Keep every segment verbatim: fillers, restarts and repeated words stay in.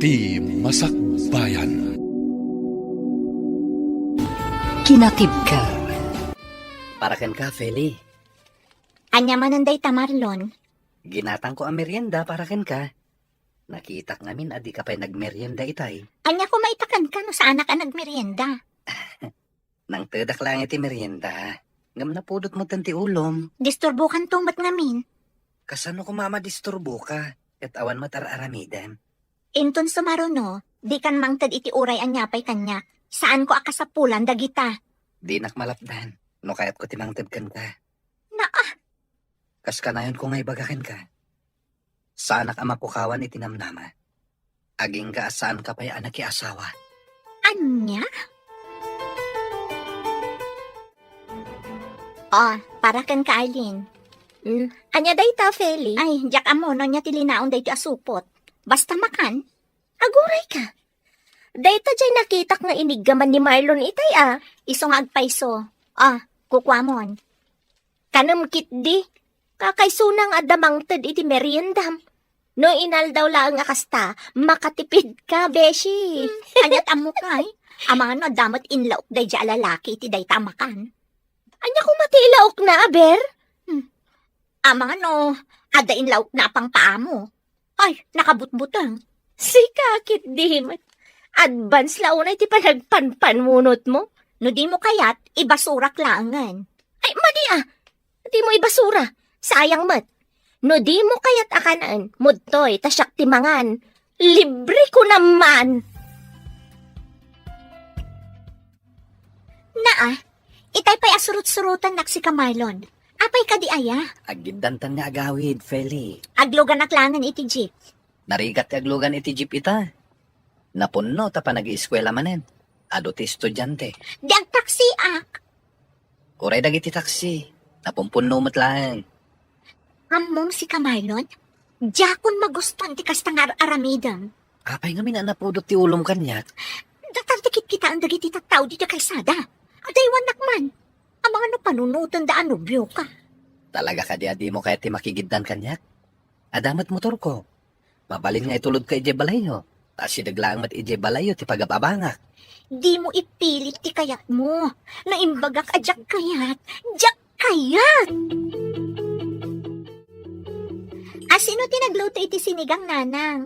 Ti Masakbayan. Kinatibka. Para kenka, Feli. Ania manen dayta, Marlon? Ginatangko a merienda para kenka. Nakitak ngamin a dika pay nagmerienda itay. Ania koma ita kenka no saanak a nagmerienda? Nangtedak laeng iti merienda. Ngem napudot metten ti ulom. Disturbokanto met ngamin. Kasano koma a madisturboka? Ket awan met ar-aramidem. Inton sumaruno, dikan mangted iti uray ania pay kaniak. Saanko a kasapulan dagita. Dinak malapdan no kayatko ti mangted kenka. Naa! Kas kanayonko nga ibaga kenka, saanak a mapukawan iti namnama. Agingga a saanka pay a nakiasawa. Ania? Ah, para kenka, Arlene. Mm, ania dayta, Feli? Ay, diak ammo no ania ti linaon daytoy a supot. Basta makan. Agurayka. Dayta diay nakitak nga iniggaman ni Marlon itay a. Isu nga agpayso. Ah, kukuamon. Kanem ketdi, kakaysona nga adda mangted iti meriendam. No inaldaw laeng a kasta, makatipidka, beshi. Hmm, aniat ammok, ay? Amangan no adda met inlaok daydiay a lalaki iti dayta a makan. Ania koma ti ilaokna, aber? Hmm. Amangan no adda inlaokna a pangpaamo. Ay, nakabutbuteng. Sika ketdi met. Advance la unay ti panagpanpanunotmo. No dimo kayat, ibasurak laengen. Ay, madi a. Dimo ibasura. Sayang met. No dimo kayat a kanen, mudtoy ta siak ti mangan. Libre ko naman. Naa, itay pay a surot-surotannak sika, Marlon. Apay kadi aya? Aggiddantan nga agawid, Feli. Agluganak laengen iti jeep. Narigat ti aglugan iti jeep ita. Napunno ta panagieskuela manen. Adu ti estudiante. Di agtaksiak. Uray dagiti taksi, napumpunno met laeng. Ammom sika, Marlon, diakon magustuan ti kasta nga ar-aramidem. Apay ngamin a napudot ti ulom kaniak? Datar ti kitkitaen dagiti tattao ditoy kalsada. Adaywannak man. Amangan no panunotenda a nobioka. Talaga kadi a dimo kayat ti makigiddan kaniak? Adda met motorko. Mabalin nga itulodka idiay balayyo. Ta asideg laeng met idiay balayyo ti pagababangak. Dimo ipilit ti kayatmo. No imbagak a diak kayat, diak kayat! A, sino ti nagluto iti sinigang, Nanang?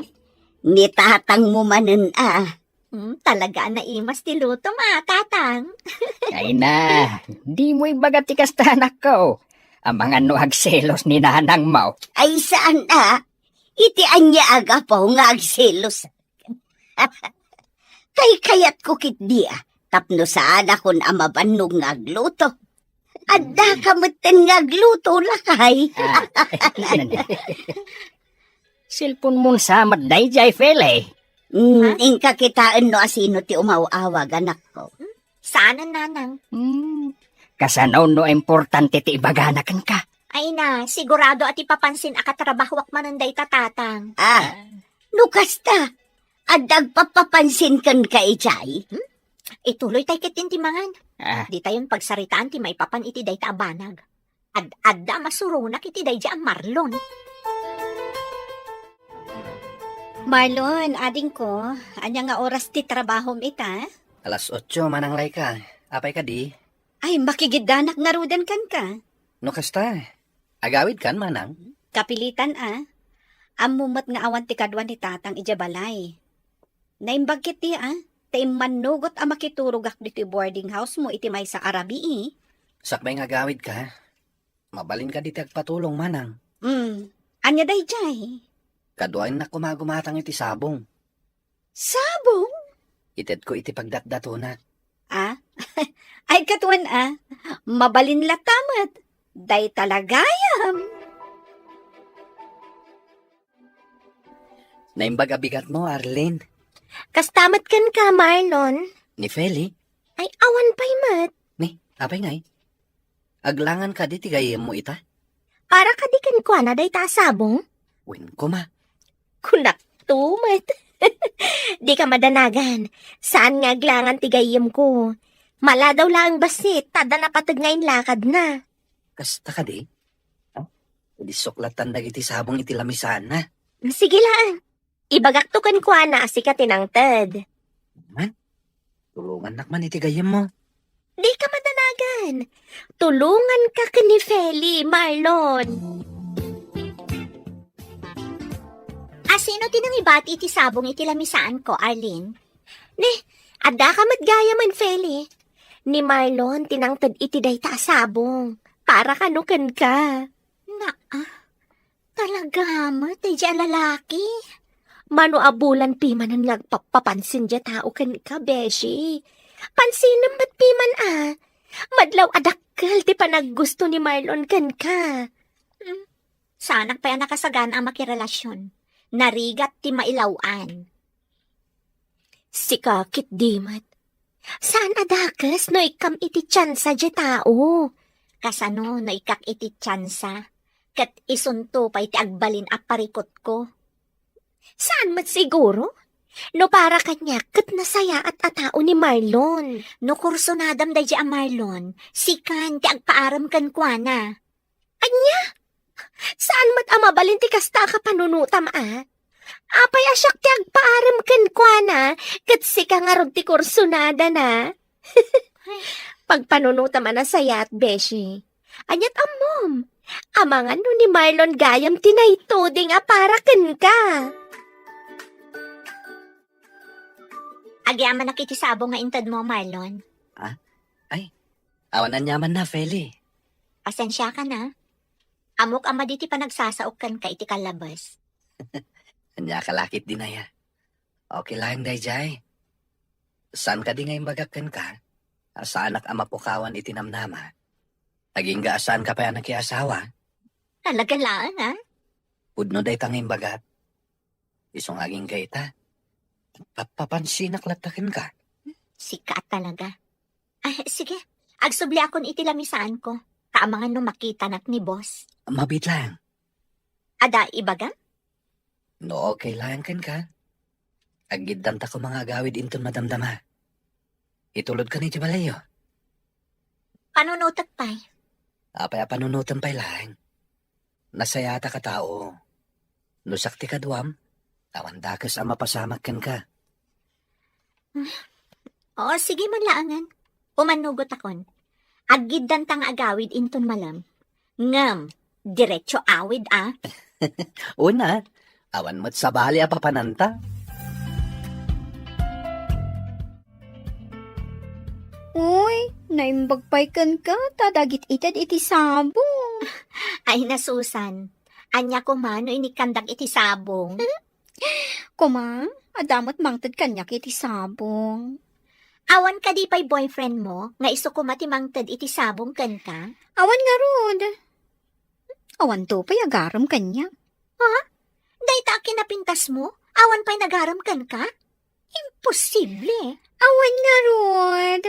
Ni tatangmo manen a. Hmm, talaga a naimas ti lutom a, Tatang. Ay na, dimo ibaga ti kasta, anakko. Amangan no agselos ni nanangmo. Ay, saan a? Iti ania a gapu nga agselos? Kaykayatko ketdi a, tapno saanakon a mabannog nga agluto. Addaka metten nga agluto, lakay. Ah. Cellphone-mon sa met daydiay, Feli. Mm, ha? Inka kitaen no asino ti umaw-awag, anakko. Saanen, Nanang. Hmm, kasano no importante ti ibagana kenka? Ay na, sigurado a ti papansin a katrabahoak manen dayta, Tatang. Ah, no kasta, adda agpapapansin kenka idiay? Hmm? Ituloy tay ketdin ti mangan. Ah. Ditayon pagsaritaan ti maipapan iti dayta a banag. Ad-adda a masuronak iti daydiay a Marlon. Marlon, adingko, ania nga oras ti trabahom ita? Alas otso, Manang Laika. Apay kadi? Ay, makigiddanak ngaruden kenka. No kasta, agawidkan, Manang? Kapilitan a. Ammom met nga awan ti kadua ni Tatang idiay balay. Naimbag ketdi a, ta immannugot a makiturogak ditoy boarding house-mo iti maysa a rabii. Sakbay nga agawidka, mabalin kadi ti agpatulong, Manang. Mm. Ania daydiay? Kaduaennak koma a gumatang iti sabong. Sabong? Itedko iti pagdatdatonak. Ah? Ay, kaduan a. Mabalin latta met. Dayta la gayam. Naimbag a bigatmo, Arlene. Kasta met kenka, Marlon. Ni Feli? Ay, awan pay met. Ni, apay ngay? Aglangan kadi ti gayyemmo ita? Para kadi kenkuana dayta a sabong? Wen koma. Kunakto met. Dika madanagan. Saan nga aglangan ti gayyemko. Maladaw laeng bassit, ta adda napateg nga inlakadna. Kasta kadi? Idi suklattan dagiti sabong iti lamisaanna. Sige laeng. Ibagakto kenkuana a sika ti nangted. Ha? Tulongannak man iti gayyemmo. Dika madanagan. Tulonganka ken ni Feli, Marlon. Asino ti nangibati iti sabong iti lamisaanko, Arlene? Ne, addaka met gayamen, Feli. Ni Marlon ti nangted iti dayta a sabong. Para kano kenka. Naa, talaga met, daydi a lalaki? Mano a bulan pimanen nga agpappapansin diay tao kenka, beshi. Pansinem met piman a. Madlaw a dakkel ti panaggusto ni Marlon kenka. Hmm, saanak pay a nakasagana a makirelasion. Narigat ti mailaw-an. Sika ketdi met. Saan a dakes no ikkam iti tiansa diay tao. Kasano no ikkak iti tiansa, ket isunto pay ti agbalin a parikutko? Saan met siguro? No para kaniak, ket nasayaat a tao ni Marlon. No kursunadam daydi a Marlon, sikan ti agpaarem kenkuana. Ania? Saan met a mabalin ti kasta a kapanunotam a? Apay a siak ti agpaarem kenkuana, ket sika ngarud ti kursunadana? Pagpanunotam a nasayaat, beshi. Aniat ammom? Amangan no ni Marlon gayam ti naituding a para kenka. Agyamanak iti sabong nga intedmo, Marlon. Ah? Ay, awan aniamanna, Feli. Pasensiakan a. Ammok a madi ti panagsasaok kenka iti kallabes. Ania ka la ketdin aya? Okay laeng daydiay. Saan kadi nga imbagak kenka a saanak a mapukawan iti namnama? Agingga a saanka pay a nakiasawa? Talaga laeng, a? Pudno dayta nga imbagak. Isu nga agingga ita, pappapansinak latta kenka. Sika talaga. Ay, sige. Agsubliakon iti lamisaanko. Ta amangan no makitanak ni boss. Mabiit laeng. Adda ibagam? No okay laeng kenka, aggiddanta koma nga agawid inton madamdama. Itulodka idiay balayyo. Panunotek pay. Apay a panunotem pay laeng? Nasayaatak a tao. No siak ti kaduam, awan dakes a mapasamak kenka. O, sige man laengen. Umannugotakon. Aggiddanta nga agawid inton malem. Ngem, diretso awid, a. Una, awan met sabali a papananta. Uy, naimbag pay kenka ta dagit ited iti sabong. Ay, nasusan. Ania koma no inikkandak iti sabong? Koma, adda met mangted kaniak iti sabong. Awan kadi pay boyfriend mo nga isu koma ti mangted iti sabong kenka? Awan ngarud. Awanto pay agarem kaniak. Ha? Dayta a kinapintas mo, awan pay nagarem kenka? Imposible. Awan ngarud.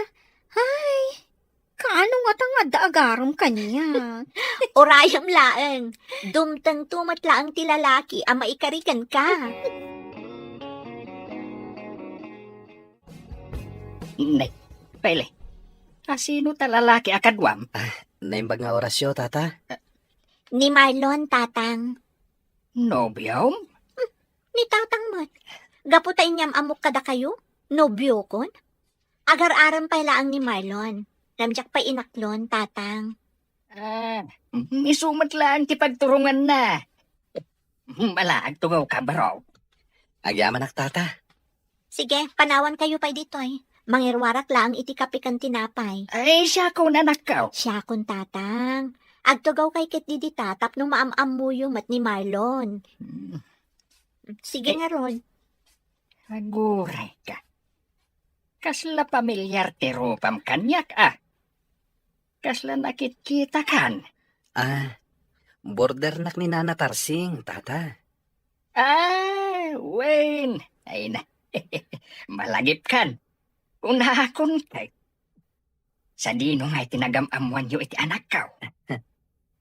Ay, kaano ngata nga adda agarem kaniak? Urayem laeng. Dumtengto met laeng ti lalaki a maikari kenka. Ne, Pele, asino ta lalaki a kaduam? Ah, naimbag nga Horacio, tata. Ni Marlon, tatang. Nobiom? Hmm, ni tatang met. Gapu ta inyam-ammok kadakayo, nobiokon? Agar-arem pay laeng ni Marlon. Ngem diak pay inaklon, tatang. Ah, isu met laeng ti pagturonganna. Ala, agtugawka, barok. Agyamanak, tata. Sige, panawankayo pay ditoy. Mangiruarak laeng iti kape ken tinapay. Ay, siakon, anakko. Siakon, tatang. Agtugawkay ketdi dita tapno maam-ammoyo met ni Marlon. Hmm. Sige ngarud. Aguray ka. Kasla pamilyar ti rupam kaniak, a. Kasla nakitkitakan. Ah, bordernak ni Nana Tarsing, tata. Ah, wen. Ay na. Malagipkan. Kunakon kay. Sadino nga iti nagam-ammoanyo iti anakko?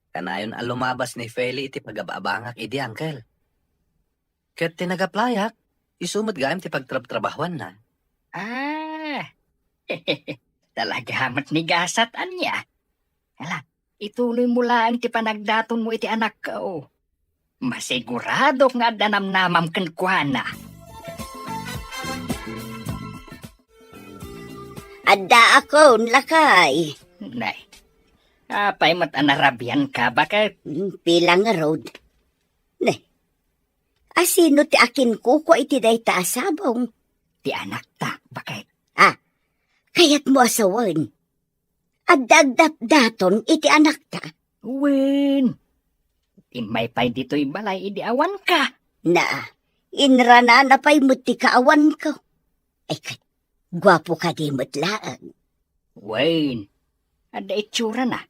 Kanayon a lumabas ni Feli iti pagab-abangak idi, uncle. Ket ti nagaplayak, isu met gayam ti pagtrabtrabahuanna. Ah, talaga met ni gasat, ania? Ala, ituloy mo laeng ti panagdatonmo iti anakko. Masiguradok nga adda namnamam kenkuana. Addaakon, lakay. Nay, apay met a narabianka, baket? Hmm, pila ngarud? Ne, asino ti akinkukua iti dayta a sabong? Ti anakta, baket? Ah, kayatmo a sawen? Adda agdatdaton iti anakta? Wen, immay pay ditoy balay idi awanka. Na, inranana pay met ti kaawanko. Ay, ket, guapo kadi met laeng? Wen, adda itsurana.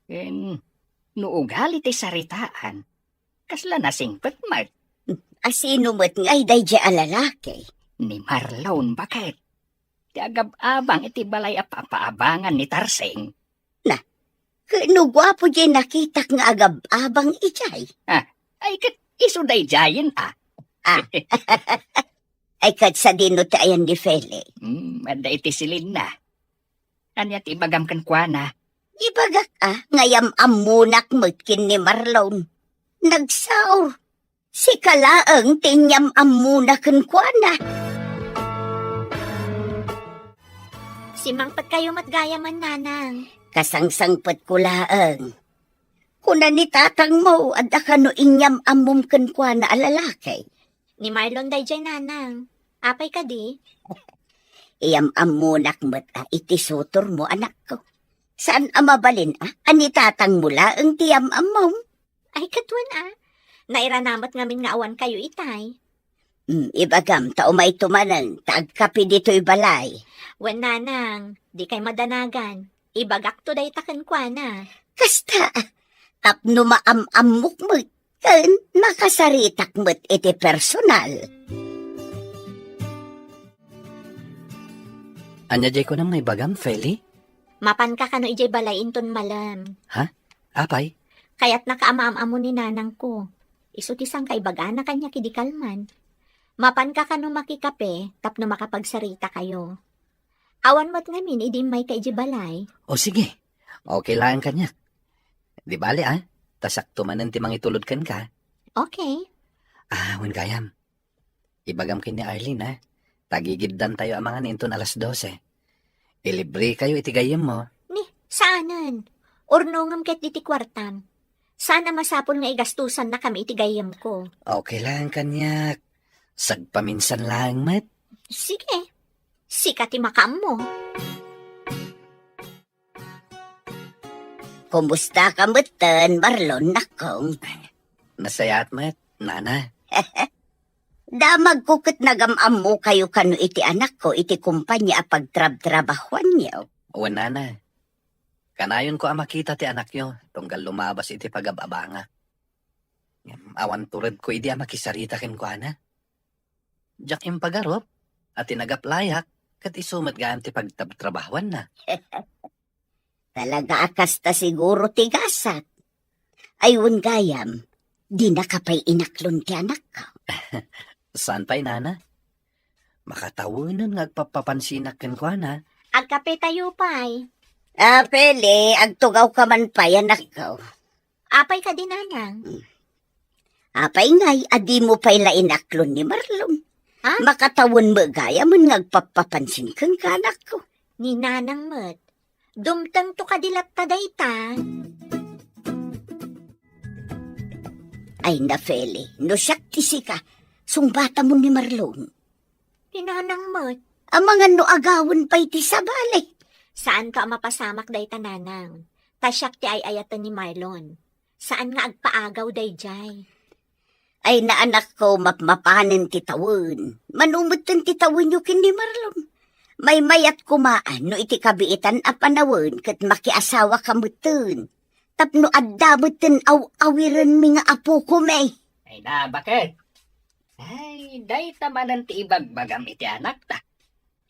Ken, no ugali ti saritaan, kasla nasingpet met. Asino met ngay daydiay a lalaki? Ni Marlon, baket. Ti agab-abang iti balay a papaabangan ni Tarsing. Na, ket no guapo diay nakitak nga agab-abang idiay? Ah, ay ket isu daydiayen, a. Ah. Ay ket sadino ti ayan ni Feli? Hmm, adda iti silinna. Ania ti ibagam kenkuana? Ibagak a, nga yam-ammonak met ken ni Marlon. Nagsaor. Sika laeng ti inyam-ammona kenkuana. Simmangpetkayo met gayamen, nanang. Kasangsangpetko laeng. Kuna ni tatangmo, adda kano inyam-ammom kenkuana a lalaki? Ni Marlon daydiay, nanang. Apay kadi? Iyam-ammonak met a iti sutormo, anakko. Saan a mabalin a, a ni tatangmo laeng ti yam-ammom? Ay, ket wen a. Nairana met ngamin nga awankayo itay. Hmm, ibagam ta umayto manen, ta agkape ditoy balay. Wen, nanang, dikay madanagan. Ibagakto dayta kenkuana. Kasta, tapno maam-ammok met, ken makasaritak met iti personal. Ania diay kunam nga ibagam, Feli? Mapanka kano idiay balay inton malem. Ha? Apay? Kayatnaka a maam-ammo ni nanangko. Isu ti sangkaibagana kaniak idi kalman. Mapanka kano makikape tapno makapagsaritakayo. Awan met ngamin idi immayka idiay balay. O sige, okay laeng kaniak. Di bale, a, ta siakto manen ti mangitulod kenka. Okay. Ah, wen gayam. Ibagam ken ni Arlene, a, ta gigiddantayo a mangan inton alas dose. Ilibrekayo iti gayyemmo. Ni, saanen. Urnongem ketdi ti kuartam. Saan a masapul nga igastosannakami iti gayyemko. Okay laeng kaniak. Sagpaminsan laeng met. Sige. Sika ti makaammo. Kumustaka metten, Marlon, nakko? Nasayaat met, nana. Damagko ket nagam-ammokayo kano iti anakko iti kompania a pagtrabtrabahuanyo. Wen, nana. Kanayonko a makita ti anakyo, tunggal lumabas iti pagab-abanga. Ngem awan turedko idi a makisarita kenkuana. Diak impagarup a ti nagaplayak ket isu met gayam ti pagtrabtrabahuanna. Talaga a kasta siguro ti gasat. Ay, wen gayam, dinaka pay inaklon ti anakko. Saan pay, nana? Makatawenen nga agpappapansinak kenkuana. Agkapetayo pay. Ah, Feli, agtugawka man pay, anakko. Apay kadi, nanang? Apay ngay a dimo pay la inaklon ni Marlon? Ha? Makatawen met gayamen nga agpappapansin kenka, anakko. Ni nanang met. Dumtengto kadi latta dayta? Ay na, Feli, no siak ti sika, sungbatamon ni Marlon. Ni nanang met. Amangan no agawen pay ti sabali. Saanto a mapasamak dayta, nanang. Ta siak ti ay-ayaten ni Marlon. Saan nga agpaagaw daydiay. Ay na, anakko, mapmapanen ti tawen. Mano metten ti tawenyo ken ni Marlon. Maymayat koma no iti kabiitan a panawen ket makiasawaka metten. Tapno adda metten aw-awirenmi nga apokome. Ay na, baket? Ay, dayta manen ti ibagbagam iti anakta.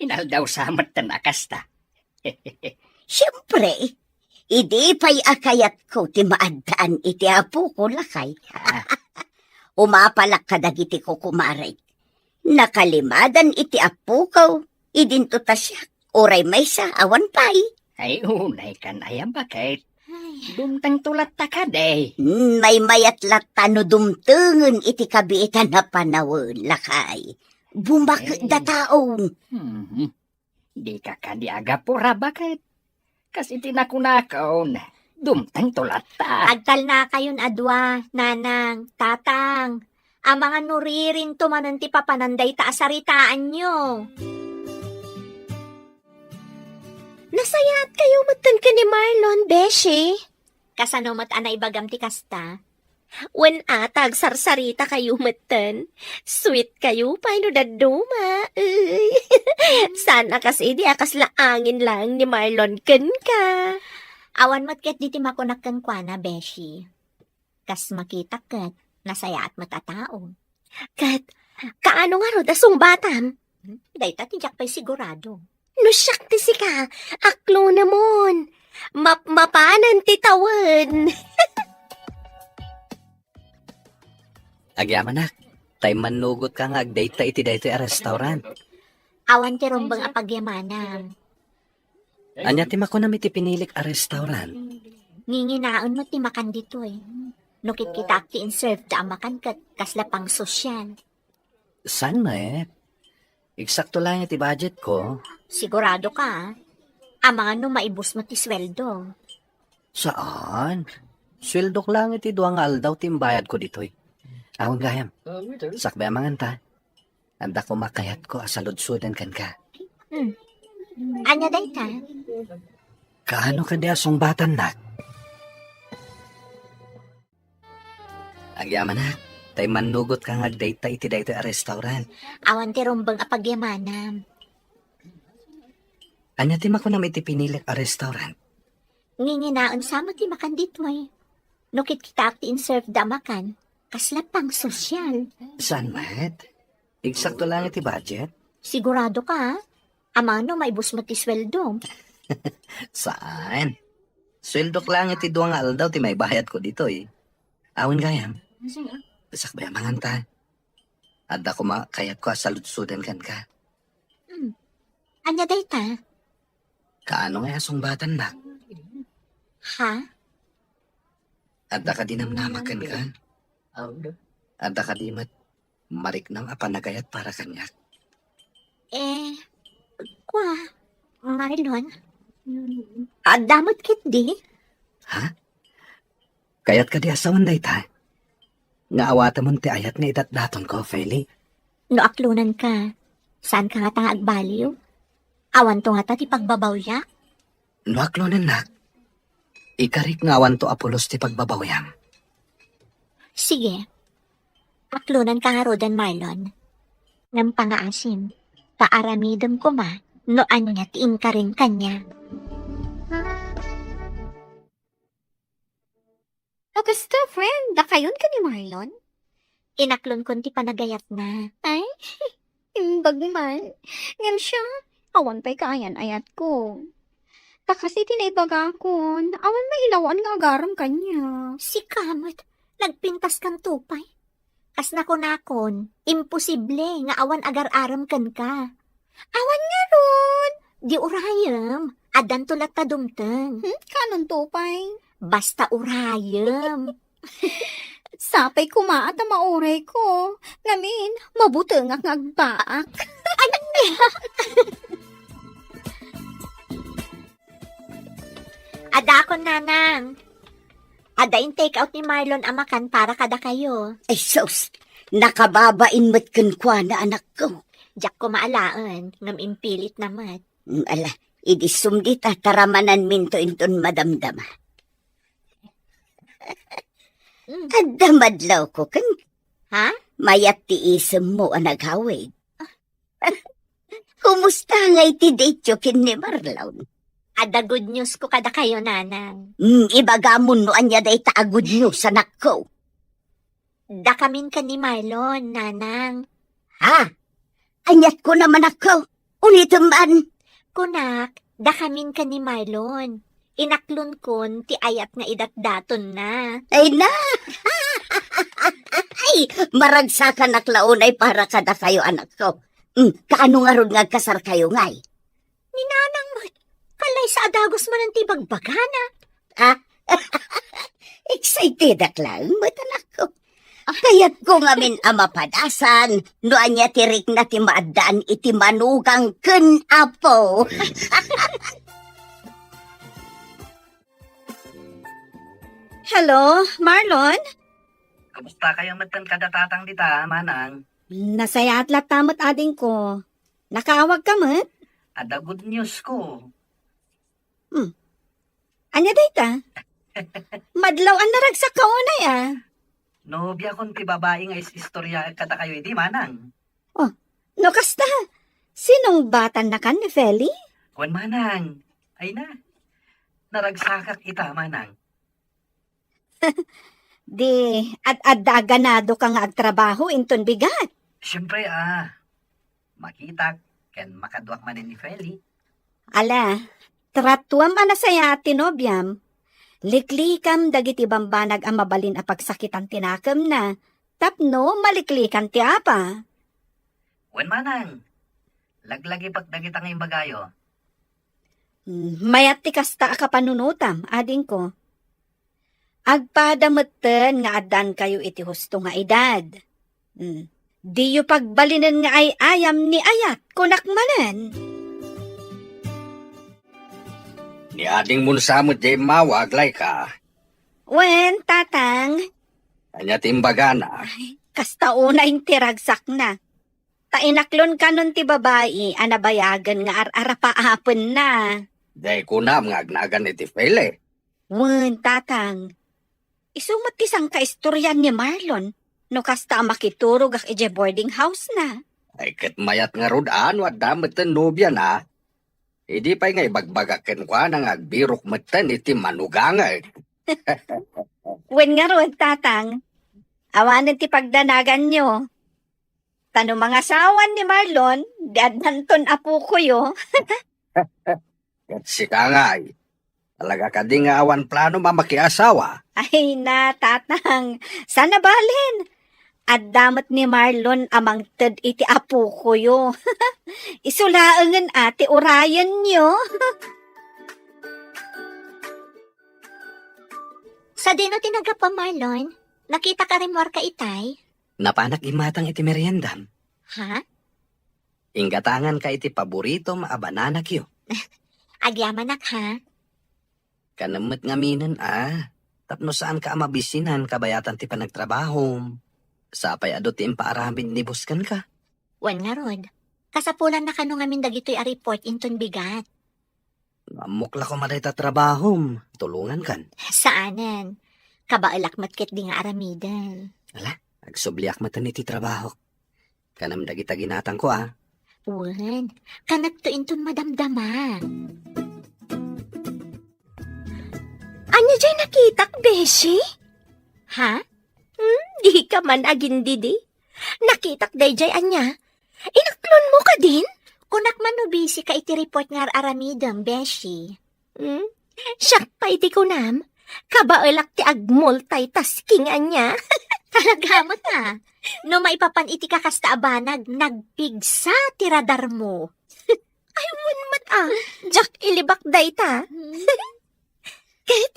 Inaldaw sa metten a kasta. Siempre, idi pay a kayatko ti maaddaan iti apoko, lakay. Ah. Umapalak kadagiti kukumarek. Nakalimadan iti apoko, idinto ta siak, uray maysa, awan pay. Ay, unay kan aya, baket. Ay, Dumtengto latta kadi. Hmm, maymayat latta no dumtengen iti kabiitan a panawen, lakay. Bumaketda Eh. taon. Hmm. Dika kadi agapura baket. Kas iti nakunakon, dumtengto latta. Agtalnakayon a dua, nanang, tatang. Amangan no ririnto manen ti papanan dayta a saritaanyo. Nasayaat kayo metten ken ni Marlon, Beshi. Kasano met a naibagam ti kasta? Wen a, ta agsarsarita kayo metten. Sweet kayo pay no dadduma. Uy. Saan a kas idi a kasla angin laeng ni Marlon kenka. Awan met ket diti makunak kenkuana, Beshi. Kas makitak ket, nasayaat met a tao. Ket, kaano ngarud a sungbatam? Hmm, dayta ti diak pay sigurado. No siak ti sika, aklonemon. Mapmapanen ti tawen. Agyamanak, tay mannugot ka nga agdayta iti daytoy a restaurant. Awan ti rumbeng a pagyamanam. Ania ti makunam iti pinilik a restaurant? Nginginaen met ti makan ditoy. No kitkitaak ti inserve da a makan ket kasla pangsosyal. Saan met? Eksakto lang iti budget ko. Sigurado ka, ah? Amangan no maibus mo ti sweldo. Saan? Sweldok lang iti dua nga aldaw ti imbayad ko ditoy. Awan gayam. Sakbay amangan ta. Adda koma kayatko a saludsoden kenka. Hmm. Ania dayta? Kaano kadi a sungbatannak? Agyamanak, tay mannugot ka nga agdayta iti daytoy a restaurant. Awan ti rumbeng a pagyamanam. Ania ti makunam iti pinilik a restaurant? Nginginaen sa met ti makan ditoy. No kitkitaak ti inserve da a makan, kasla pangsosyal. Saan met? Eksakto lang iti budget? Sigurado ka, ah? Amangan no maibus mo ti sweldo. Saan? Sweldok lang iti dua nga aldaw ti maibayad ko ditoy. Awan gayam. Sakbay amangan ta. Adda koma kayatko a saludsoden kenka. Hmm. Ania dayta? Kaano nga a sungbatannak? Ha? Adda kadi namnama kenka? Adda kadi met mariknam a panagayat para kaniak? Eh, kua, Marlon? Adda met ketdi? Ha? Kayat kadi a sawen dayta? Nga awatemon ti ayat nga idatdatonko, Feli? No aklonenka, saanka ngata nga agbaliw? Awanto ngata ti pagbabawyak? No aklonennak, ikarik nga awanto a pulos ti pagbabawyam. Sige. Aklonenka ngaruden, Marlon. Ngem pangaasim, ta aramidem koma no ania ti inkarem kaniak. O kasta, friend, dakayon ken ni Marlon? Inaklonkon ti panagayatna. Ay, imbag man. Ngem siya, awan pay kaayan-ayatko. Ta kas iti naibagakon, awan mailawan nga agarem kaniak. Sika met, nagpintaskanto pay. Kas nakunakon, imposible nga awan agar-arem kenka. Awan ngarud! Di urayem, addanto latta dumteng. Hmm, kaanonto pay? Basta urayem. Sapay koma a ta maurayko. Ngamin, mabutengak nga agbaak. Adakon, nanang. Adda in-take out ni Marlon a makan para kadakayo. Ay, sus! Nakababain met kenkuana, anakko. Diak koma alaen, ngem impilitna met. Mm, ala, idi sumdita, taramananminto inton madamdama. Mm. Adda madlawko ken. Ha? Mayat ti isemmo a nagawid. Kumusta ngay ti date-yo ken ni Marlon? Adda good news ko kadakayo, nanang. Mm, ibagamon no ania dayta a good news, anakko. Dakamin ken ni Marlon, nanang. Ha? Aniat ko naman ako? Ulitem man. Kunak, dakamin ken ni Marlon. Inaklonkon ti ayat nga idatdatonna. Ay na! Ay, maragsakanak la unay para kadakayo, anakko. Mm, kaano ngarud nga agkasarkayo ngay? Ni nanang met, kalaysa a dagus manen ti ibagbagana. Ah, Excitedek laeng met, anakko. Kayatko ngamin a mapadasan no ania ti rikna ti maaddaan iti manugang ken apo. Hello, Marlon? Kumusta kayo metten kada tatang dita, manang? Nasayaat latta met, adingko. Nakaawag ka met? Adda good news ko. Hmm. Ania dayta? Madlaw a naragsak ka unay, a. Nobiakon ti babai nga is-istorya kadakayo idi, manang. Oh, no kasta, sinungbatannakan ni Feli? Wen, manang. Ay na. Naragsakak ita, manang. Di, ad-adda a ganadoka nga agtrabaho inton bigat. Siempre, a. Makitak ken makaduak manen ni Feli. Ala, tratuem a nasayaat ti nobiam. Liklikam dagiti bambanag a mabalin a pagsakitan ti nakemna, tapno maliklikan ti apa. Wen, manang, laglagipek dagita nga imbagayo. Hmm, mayat ti kasta a kapanunotam, adingko. Agpada metten nga addankayo iti husto nga edad. Hmm. Diyo pagbalinen nga ay-ayam ni ayat, kunak manen. Ni adingmon sa met diay immawag, Laika. Wen, tatang. Ania ti imbagana? Ay, kasta unay ti ragsakna. Ta inaklon kanon ti babai a nabayagen nga ar-arapaapenna. Diay kunam nga agnagan iti Feli? Wen, tatang. Isu met ti sangkaistorian ni Marlon no kasta a makiturogak idiay boarding house-na. Ay, ket mayat ngarud a no adda metten nobiana. Idi pay nga ibagbagak kenkuana nga agbirok metten iti manugangek. Wen ngarud, tatang. Awanen ti pagdanaganyo. Ta no mangasawan ni Marlon, di addanton apokoyo. Ket sika ngay, talaga kadi nga awan planom a makiasawa? Ay na, tatang, saan a balen? Adda met ni Marlon a mangted iti apokoyo. Isu laengen a ti urayenyo. Sadino ti naggapu, Marlon? Nakitak a rimmuarka itay? Napanak immatang iti meriendam. Ha? Inggatanganka iti paboritom a banana cue. Agyamanak, ha? Kanem met ngaminen a, tapno saanka a mabisinan kabayatan ti panagtrabahom. Sapay adu ti impaaramid ni boss kenka. Wen ngarud, kasapulanna kano ngamin dagitoy a report inton bigat. No ammok la koma dayta trabahom, tulongankan. Saanen. Kabaelak met ketdi nga aramiden. Ala, agsubliak met iti trabahok. Kanem dagita ginatangko, a. Wen, kanekto inton madamdama. Ania jay nakitak, Beshi? Ha? Hmm, dika man agindidi. Nakitak dayjay ania? Inaklonmo kadin? Kunak man no busy ka iti report nga ar-aramidem, Beshi. Hmm? Siak pay ti kunam, kabaelak ti agmultitasking ania. Talaga met a. No maipapan iti kakasta a banag, nagpigsa ti radarmo. Ay, wen met a. Diak ilibak dayta. Hmm. Ket,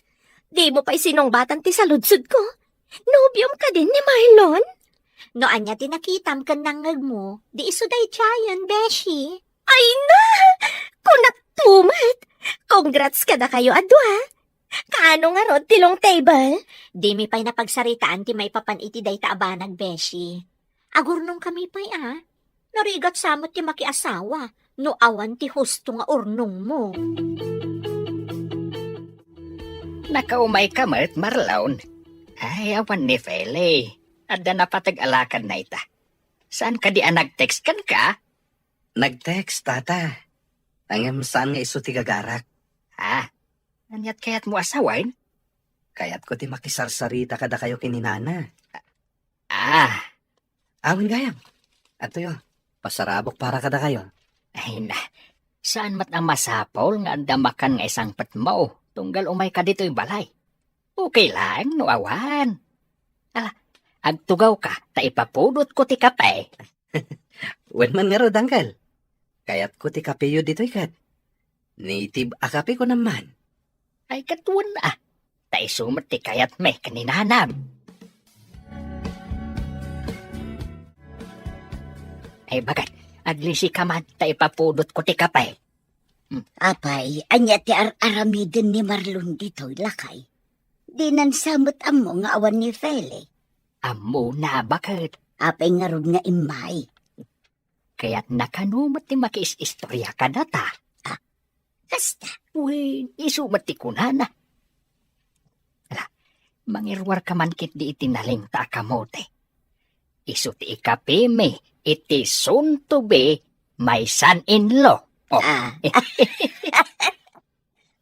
dimo pay sinungbatan ti saludsodko? Nobiom kadin ni Marlon? No ania ti nakitam ken nangngegmo, di isu daydiayen, Beshi. Ay na! Kunakto met! Congrats kadakayo a dua! Kaano ngarud ti long table? Dimi pay napagsaritaan ti maipapan iti dayta a banag, Beshi. Agurnongkami pay a. Narigat sa met ti makiasawa no awan ti husto nga urnongmo. Nakaumayka met, Marlon. Ay, awan ni Feli. Adda napateg a lakadna ita. Saan kadi a nag-text kenka? Nag-text, tata. Ngem saan nga isu ti gagarak. Ah, aniat kayatmo a sawen? Kayatko ti makisarsarita kadakayo ken ni nana. Ah. Awen gayam. Adtoyo, pasarabok para kadakayo. Ay na, saan met a masapul nga adda makan nga isangpetmo, tunggal umayka ditoy balay. Okay laeng no awan. Ala, agtugawka, ta ipapudotko ti kape. Wen man ngarud, uncle. Kayatko ti kapeyo ditoy ket. Native a kape ko naman. Ay, ket wen a. Ta isu met ti kayatmi ken ni nanam. Ay, bagat, aglisi ka man, ta ipapudotko ti kape. Hmm. Apay, ania ti ar-aramiden ni Marlon ditoy, lakay? Dinan sa met ammo nga awan ni Feli. Ammona, baket. Apay ngarud nga immay? Kayatna kano met ti makiis-istorya kadata. Ah, kasta? Wen, isu met ti kunana. Ala, mangiruarka man ketdi iti nalingta a kamote. Isu ti ikapimi iti soon to be my son-in-law. Oh. Ah.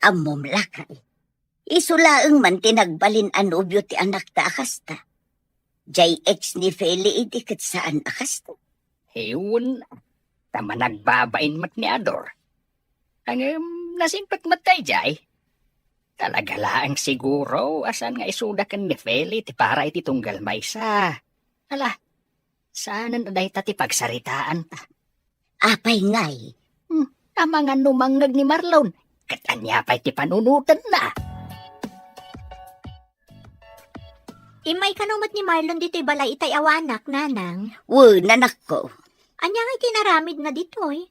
Ammom, lakay. Isu laeng man ti nagbalin a nobio ti anakta a kasta. Jay ex ni Feli idi ket saan a kasta. Wen, ta managbabain met ni Ador. Ngem, nasimpet met daydiay. Talaga laeng siguro a saan nga isuda ken ni Feli ti para iti tunggal maysa. Ala, saanen a dayta ti pagsaritaanta. Apay ngay? Hmm, amangan no mangngeg ni Marlon, ket ania pay ti panunotenna? Immay kano met ni Marlon ditoy balay itay awanak, nanang? Wen, anakko. Ania ngay ti inaramidna ditoy?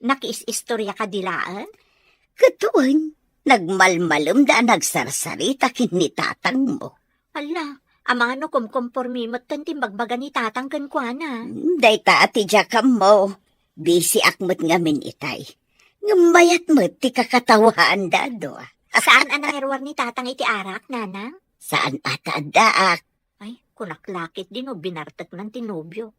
Nakiis-istorya kadi laeng? Ket wen, nagmalmalemda a nagsarsarita ken ni tatangmo. Ala, amangan no kumkompormi metten ti imbagbaga ni tatang kenkuana. Hmm, dayta a ti diak ammo. Bisiak met ngamin itay. Ngem mayat met ti kakatawaanda a dua. Saan a nangiruar ni tatang iti arak, nanang? Saan a ta addaak. Ay, kunak la ketdi no binarteknan ti nobio.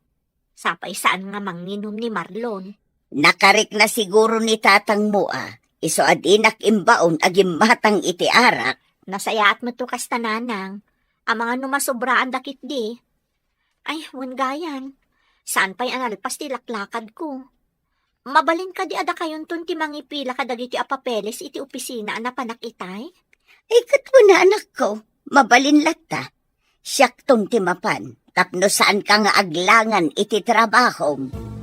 Sapay saan nga manginum ni Marlon. Nakarikna siguro ni tatangmo a, isu a dinak imbaon a gimmatang iti arak. Nasayaat met to kasta, nanang. Amangan no masobraanda ketdi. Ay, wen gayam. Saan pay a nalpas ti laklakadko. Mabalin kadi a dakayonton ti mangipila kadagiti a papeles iti opisina a napanak itay? Ay, ket wen a, anakko, mabalin latta. Siakton ti mapan, tapno saanka nga aglangan iti trabahom.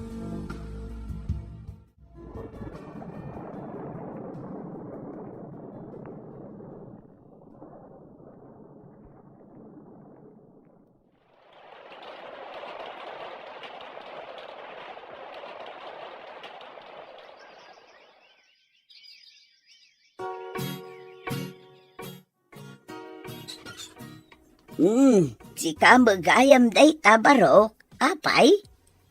Hmm, sika met gayam dayta, Barok. Apay?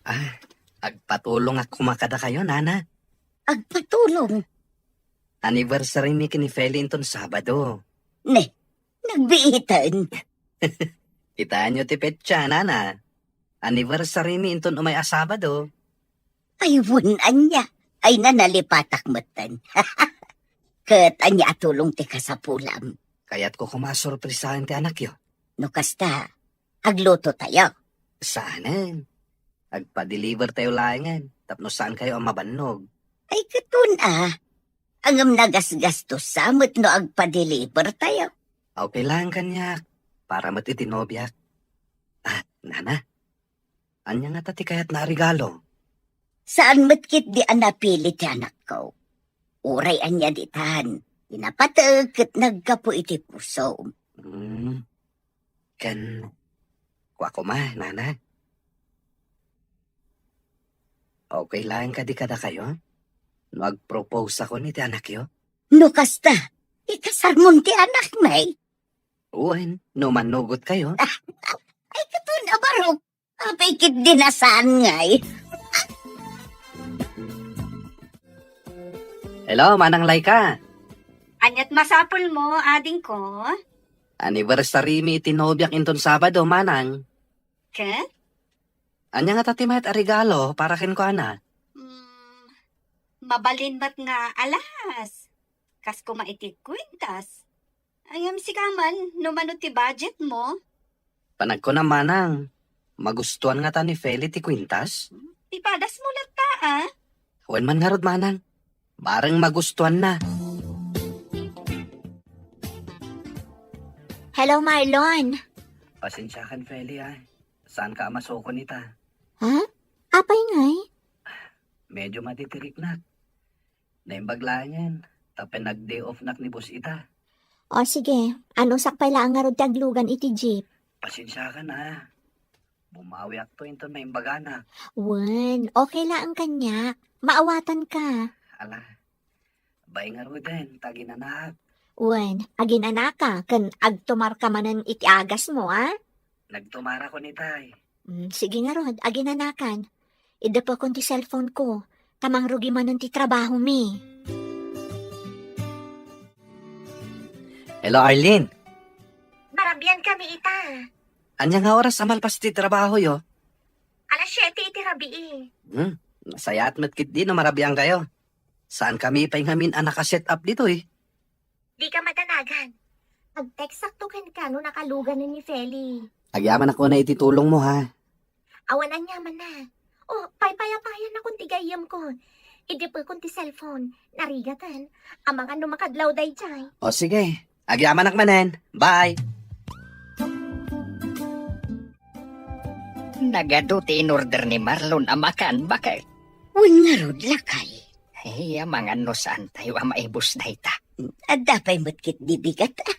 Ah, agpatulongak koma kadakayo, nana. Agpatulong? Anniversary mi ken ni Feli inton Sabado. Ne, nagbiiten. Kitaenyo ti petsa, nana. Anniversary mi inton umay a Sabado. Ay, wen ania. Ay, nalipatak metten. Ket ania a tulong ti kasapulam? Kayatko koma a sorpresaen ti anakyo. No kasta, aglutotayo. Saanen. Agpa-deliver tayo laengen, tapno saankayo a mabannog. Ay, ket wen a. Ngem nagasgastosa met no agpa-deliver tayo. Okay laeng kaniak, para met iti nobiak. Ah, nana, ania ngata ti kayatna a regalo? Saan met ketdi a napili ti anakko. Uray ania ditan, ti napateg ket naggapu iti pusom. Hmm. Ken, kua koma, nana. Okay laeng kadi kadakayo no agproposakon iti anakyo? No kasta, ikasarmon ti anakmi? Wen, no mannugotkayo. Ay, ket wen a, Barok. Apay ketdi a saan ngay? Hello, Manang Laika. Aniat masapulmo, adingko? Anniversary mi iti nobiak inton Sabado, Manang. Ket? Ania ngata ti mayat a regalo para kenkuana? Hmm, mabalin met nga alas. Kas koma iti kwintas. Ngem sika man, no mano ti budgetmo? Panagkunam, Manang, magustuan ngata ni Feli ti kwintas? Ipadasmo latta, a? Wen man ngarud, Manang. Bareng magustuanna. Hello, Marlon. Pasensiakan, Feli, a. Saanka a masukon ita? Ha? Apay ngay? Medyo matitiriknak. Naimbag laengen, ta pinag-day off-nak ni boss ita. O sige, anusak pay laeng ngarud ti aglugan iti jeep. Pasensiakan, a. Bumawiakto inton maimbaganak. Wen, okay laeng kaniak. Maawatanka. Ala, bain ngaruden ta aginanaak. Wen, aginanaka ken agtumarka manen iti agasmo, a? Nagtumarak unay. Mm, sige ngarud, aginanakan. Iddepekon ti cellphone-ko, ta mangrugi manen ti trabahomi. Hello, Arlene. Marabian kami ita. Ania nga oras a malpas ti trabahoyo? Alas siete iti rabii. Hmm, nasayaat met ketdi no marabiankayo. Saan kami pay ngamin a naka-set up ditoy? Dika madanagan. Ag-textakto kenka no nakalugan ni Feli. Agyamanak unay iti tulongmo, ha? Awan aniamanna. O, paypayapayanakon ti gayyemko. Iddepekon ti cellphone. Narigaten. Amangan no makadlaw daydiay. O, sige. Agyamanak manen. Bye. Nagadu ti in-order ni Marlon a makan, baket. Wen ngarud, lakay. Ay, amangan no saantayo a maibus dayta. Adda pay met ketdi bigat, a.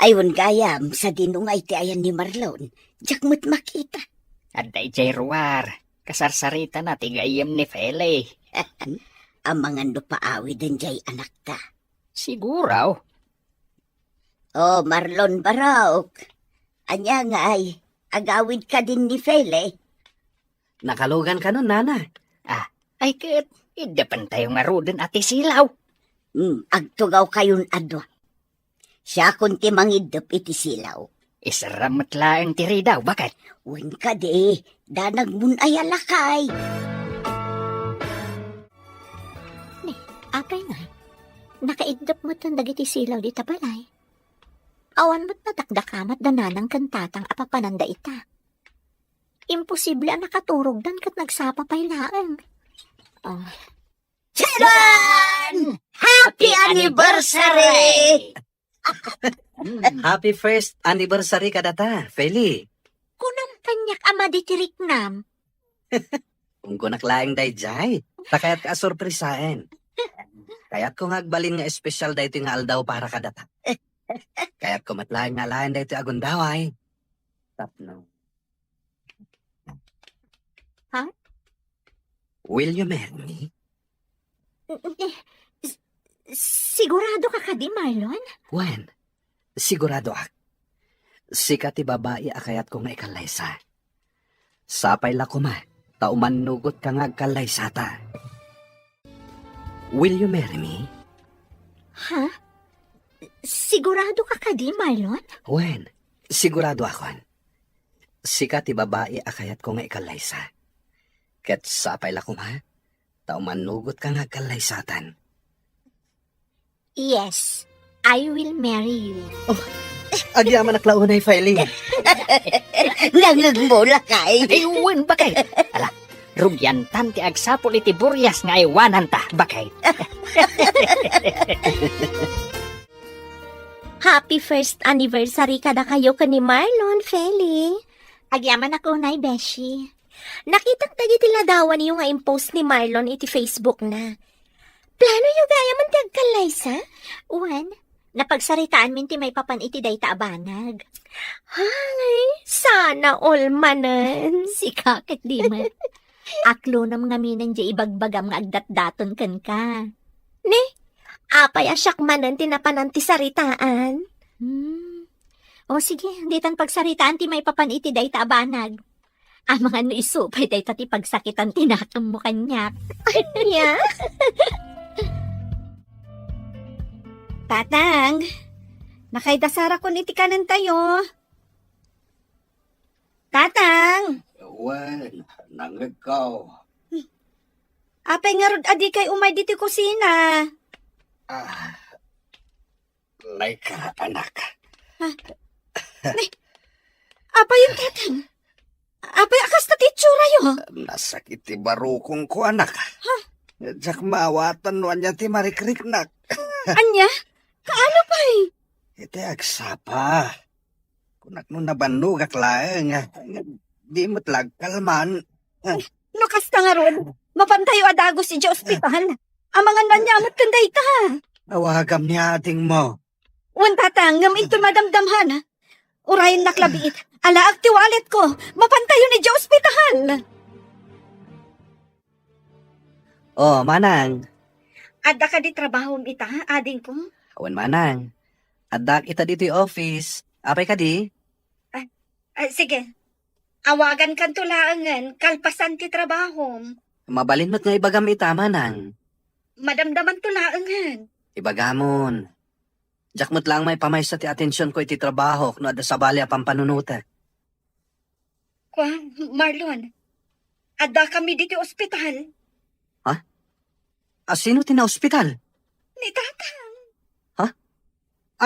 Ay, wen gayam, sadino nga iti ayan ni Marlon? Diak met makita. Adda idiay ruar. Kasarsaritana ti gayyem ni Feli. Amangan no paawiden diay anakta. Siguro. O, Marlon Barok. Ania ngay, agawid kadin ni Feli? Nakalugan kanon, nana. A, ay ket, iddepentayo ngaruden a ti silaw. Hmm, agtugawkayon a dua. Siakon ti mangiddep iti silaw. Iserram met laeng ti ridaw, baket. Wen kadi, danagmon aya, lakay. Ni, apay nga? Nakaiddep metten dagiti silaw dita balay. Awan met nadakdakamat da nanang ken tatang a papananda ita. Imposible a nakaturogdan ket nagsapa pay laeng. O. Charan! Happy anniversary! Happy first anniversary kadata, Feli. Kunam kaniak a madi ti riknam. Kunkunak laeng daydiay. Ta kayatka a sorpresaen. Kayatko nga agbalin nga espesyal daytoy nga aldaw para kadata. Kayatko met laeng nga alaen daytoy a gundaway. Tapno. Ha? Will you marry me? Eh, s-, sigurado ka kadi, Marlon? Wen, siguradoak. Sika ti babai a kayatko nga ikallaysa. Sapay la koma, ta umannugotka nga agkallaysata. Will you marry me? Ha? Sigurado ka kadi, Marlon? Wen, siguradoakon. Sika ti babai a kayatko nga ikallaysa. Ket sapay la koma, ta umannugotka nga agkallaysatan. Yes, I will marry you. O, agyamanak la unay, Feli. Nangngegmo, lakay. Ay, wen, baket. Ala, rugiantan ti agsapul iti burias nga aywananta, baket. Happy first anniversary kadakayo ken ni Marlon, Feli. Agyamanak unay, beshi. Nakitak dagiti ladawanyo nga impost ni Marlon iti Facebook na. Planoyo gayam ti agkallaysa? Wen, napagsaritaanmin ti maipapan iti dayta a banag. Ay, sana all manen. Sika ket di met. Aklonam ngamin diay ibagbagam nga agdatdaton kenka. Ni, apay a siak manen ti napanan ti saritaan? Hmm. O sige, ditan pagsaritaan ti maipapan iti dayta a banag. Amangan no isu pay dayta ti pagsakitan ti nakemmo kaniak. Ania? Tatang, nakaidasarakon iti kanentayo. Tatang! Wen, nangngegko. Apay ngarud a dikay umay ditoy kusina? Ah, Laika, anak. Ha? Ni, apay, Tatang? Apay a kasta ti itsurayo? Nasakit ti barukongko, anak. Ha? Diak maawatan no ania ti marikriknak. Ania? Kaano pay? Iti agsapa. Kunak no nabannogak laeng, nga di met la agkalman. No kasta ngarud, mapantayo a dagus idiay ospital. Amangan no ania met ken dayta. Awagam ni adingmo. Wen, Tatang, ngem inton madamdamhan, urayennak labiit. Alaek ti walletko. Mapantayon idiay ospital. Oh, Manang. Adda kadi trabahom ita, adingko? Wen, Manang. Addaak ita ditoy office. Apay kadi? Ah, ah, sige. Awagankanto laengen kalpasan ti trabahom. Mabalin met nga ibagam ita, Manang. Madamdamanto laengen. Ibagamon. Diak met laeng maipamaysa ti atensionko iti trabahok no adda sabali a pampanunotek. Kua, Marlon, addakami ditoy ospital. Ha? A, sino ti naospital? Ni Tatang. Ha?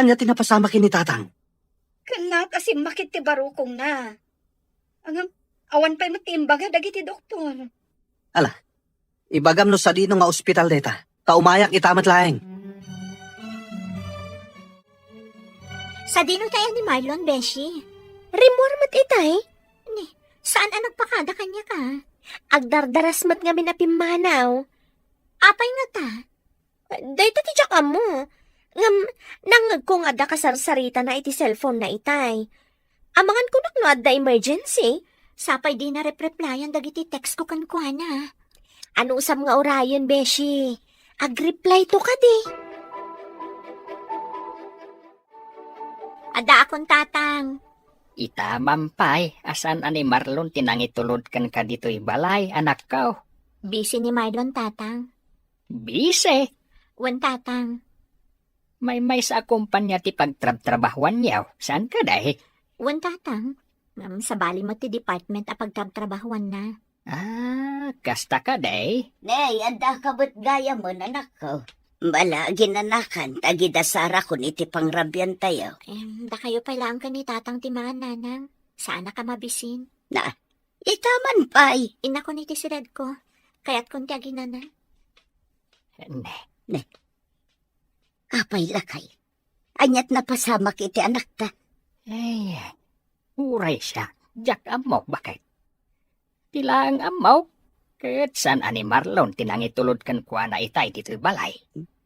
Ania ti napasamak ken ni Tatang? Ken naat a simmakit ti barukongna. Ngem, awan pay met ti imbaga dagiti doktor. Ala, ibagam no sadino nga ospital dayta, ta umayak ita met laeng. Sadino tay a ni Marlon, beshi? Rimmuar met itay. Ni, saan a nagpakada kaniak a? Agdardaras met ngamin a pimmanaw. Apay ngata? Dayta ti diak ammo. Ngem, nangngegko nga adda kasarsaritana iti cellphone na itay. Amangan kunak no adda emergency. Sapay dina repreplyan dagiti text ko kenkuana. Anusam nga urayen, beshi? Agreply to kadi. Adda akon, Tatang. Ita man pay, a saan a ni Marlon ti nangitulod kenka ditoy balay, anakko? Busy ni Marlon, Tatang. Busy? Wen, Tatang. Maymaysa a kompania ti pagtrabtrabahuanyo, saan kadi? Wen, Tatang. Ngem sabali met ti department a pagtrabtrabahuanna. Ah, kasta kadi? Nay, addaka met gayamen, anakko. Bala, ginanakan, ta gidasarakon iti pangrabiantayo. Em, dakayo pay laeng ken ni Tatang ti mangan, Nanang. Saannak a mabisin. Na, ita man pay. Innakon iti sidadko. Kayatkon ti aginana. Ne. Ne. Apay lakay? Aniat napasamak iti anakta? Ay, uray siak, diak ammok baket. Ti laeng ammok, ket saan a ni Marlon ti nangitulod kenkuana itay ditoy balay.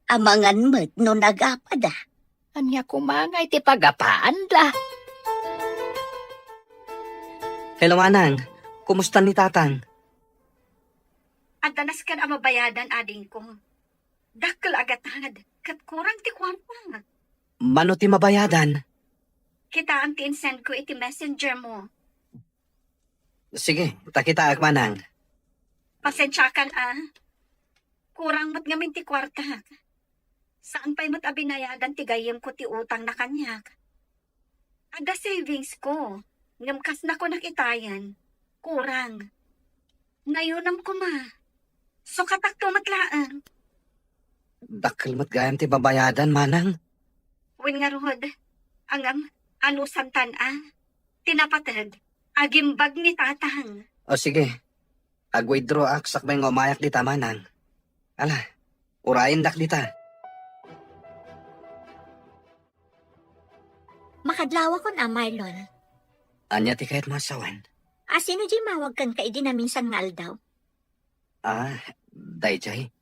Amangan met no nagapada. Ania koma nga iti pagapaanda? Hello, Manang. Kumusta ni Tatang? Adda nasken a mabayadan, adingko. Dakkel a gatad, ket kurang ti kuarta. Mano ti mabayadan? Kitaem ti insend ko iti messenger mo. Sige, ta kitaek, Manang. Pasensiakan a. Kurang met ngamin ti kuartak. Saan pay met a binayadan ti gayyemko ti utangna kaniak. Adda savings ko, ngem kas nakunak itayen, kurang. Nayunam koma. Sukatakto met laeng. Dakkel met gayam ti babayadan, Manang. Wen ngarud, ngem, anusantan a. Ti napateg, agimbag ni Tatang. O sige, ag-withdraw ak sakbay nga umayak dita, Manang. Ala, urayendak dita. Makadlawakon a, Marlon. Ania ti kayatmo a sawen? A, sino diay mawag kenka idi naminsan nga aldaw? Ah, daydiay.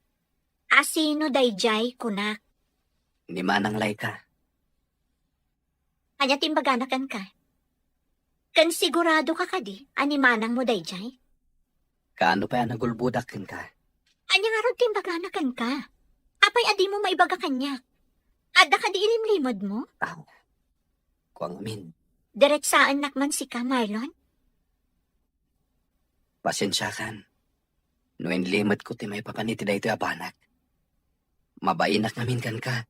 A, sino daydiay, kunak? Ni Manang Laika. Ania ti imbagana kenka? Ken sigurado ka kadi a ni manangmo daydiay? Kaano pay a nagulbodak kenka? Ania ngarud ti imbagana kenka? Apay a dimo maibaga kaniak? Adda kadi ilimlimedmo? Ah, kuang amin. Diretsaennak man sika, Marlon? Pasensiakan no inlimetko ti maipapan iti daytoy a banag. Mabainak ngamin kenka.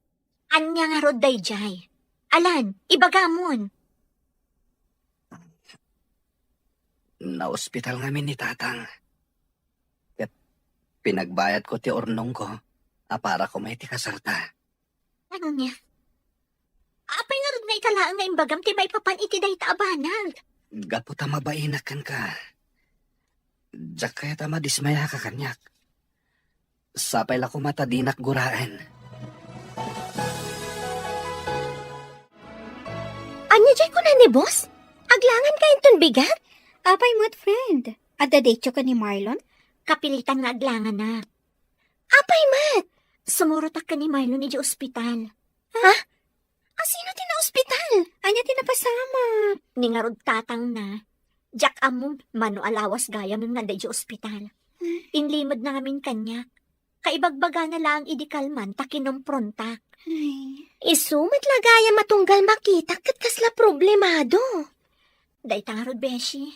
Ania ngarud daydiay? Alan, ibagamon. Naospital ngamin ni Tatang. Ket pinagbayadko ti urnongko a para koma iti kasarta. Ania? Apay ngarud nga ita laeng nga imbagam ti maipapan iti dayta a banag? Gapu ta mabainak kenka. Diak kayat a madismayaka kaniak. Sapay la koma ta dinak guraen. Ania diay kuna ni boss? Aglangan kayo inton bigat? Apay met, friend? Adda daytoy ken ni Marlon? Kapilitan nga aglanganak. Apay met? Sumurotak ken ni Marlon idiay ospital. Ha? A, Sino ti naospital? Ania ti napasamak? Ni ngarud tatangna. Diak ammo mano a lawas gayam nga adda idiay ospital. Inlimedna ngamin kaniak. Kaibagbagana laeng idi kalman ta kinomprontak. Ay. Isu met la gayam a tunggal makitak ket kasla problemado. Dayta ngarud, beshi.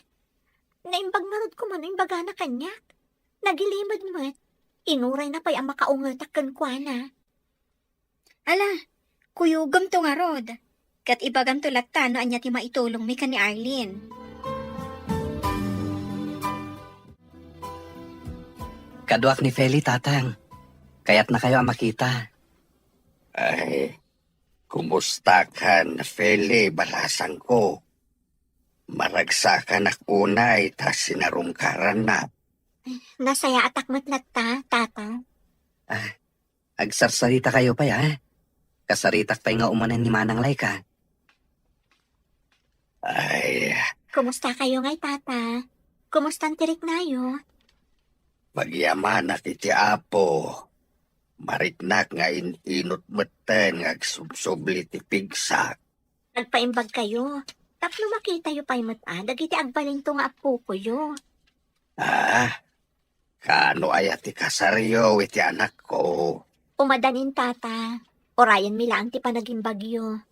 Naimbag ngarud koma no imbagana kaniak. Nagilimed met. Inurayna pay a makaungetak kenkuana. Ala, kuyogem to ngarud. Ket ibagam to latta no ania ti maitulongmi ken ni Arlene. Kaduak ni Feli, Tatang. Kayatnakayo a makita. Ay, kumustakan, Feli, balasangko? Maragsakanak unay ta sinarungkarannak. Nasayaatak met latta, Tata. Ah, agsarsarita kayo pay, ah. Kasaritak pay nga umanen ni Manang Laika. Ay. Kumusta kayo ngay, Tata? Kumusta ti riknayo? Pagyamanak iti Apo. Mariknak nga in-inut metten nga agsubsubli ti pigsak. Agpaimbag kayo. Tapno makitayo pay met a dagiti agbalinto nga appokoyo. Ah, kaano aya ti kasaryo iti anakko? Umadanin, Tata. Urayenmi laeng ti panagimbagyo.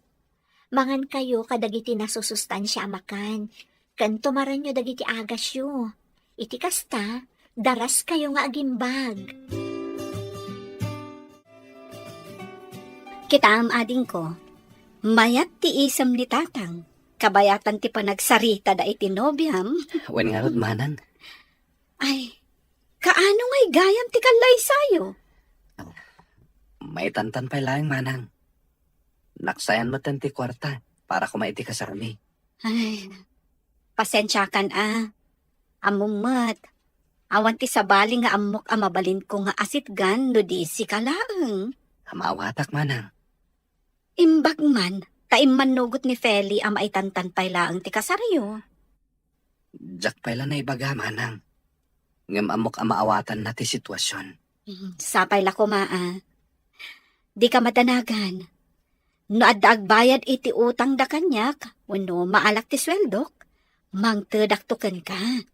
Mangan kayo kadagiti nasusustansia a makan, ken tumarenyo dagiti agasyo. Iti kasta, daras kayo nga agimbag. Kitaem, adingko, mayat ti isem ni Tatang. Kabayatan ti panagsaritada iti nobiam. Wen ngarud, Manang. Ay, kaano ngay gayam ti kallaysayo? Maitantan pay laeng, Manang. Naksayan metten ti kuarta para koma iti kasarmi. Ay, pasensiakan a. Ammom met, awan ti sabali nga ammok a mabalinko nga asitgan no di sika laeng. Amaawatak, Manang. Imbag man, ta immannugot ni Feli a maitantan pay laeng ti kasaryo. Diak pay la naibaga, Manang. Ngem ammok a maawatanna ti situasion. Mm, sapay la koma a. Dika madanagan. No adda agbayad iti utangda kaniak, wenno maalak ti sueldok, mangtedakto kenka.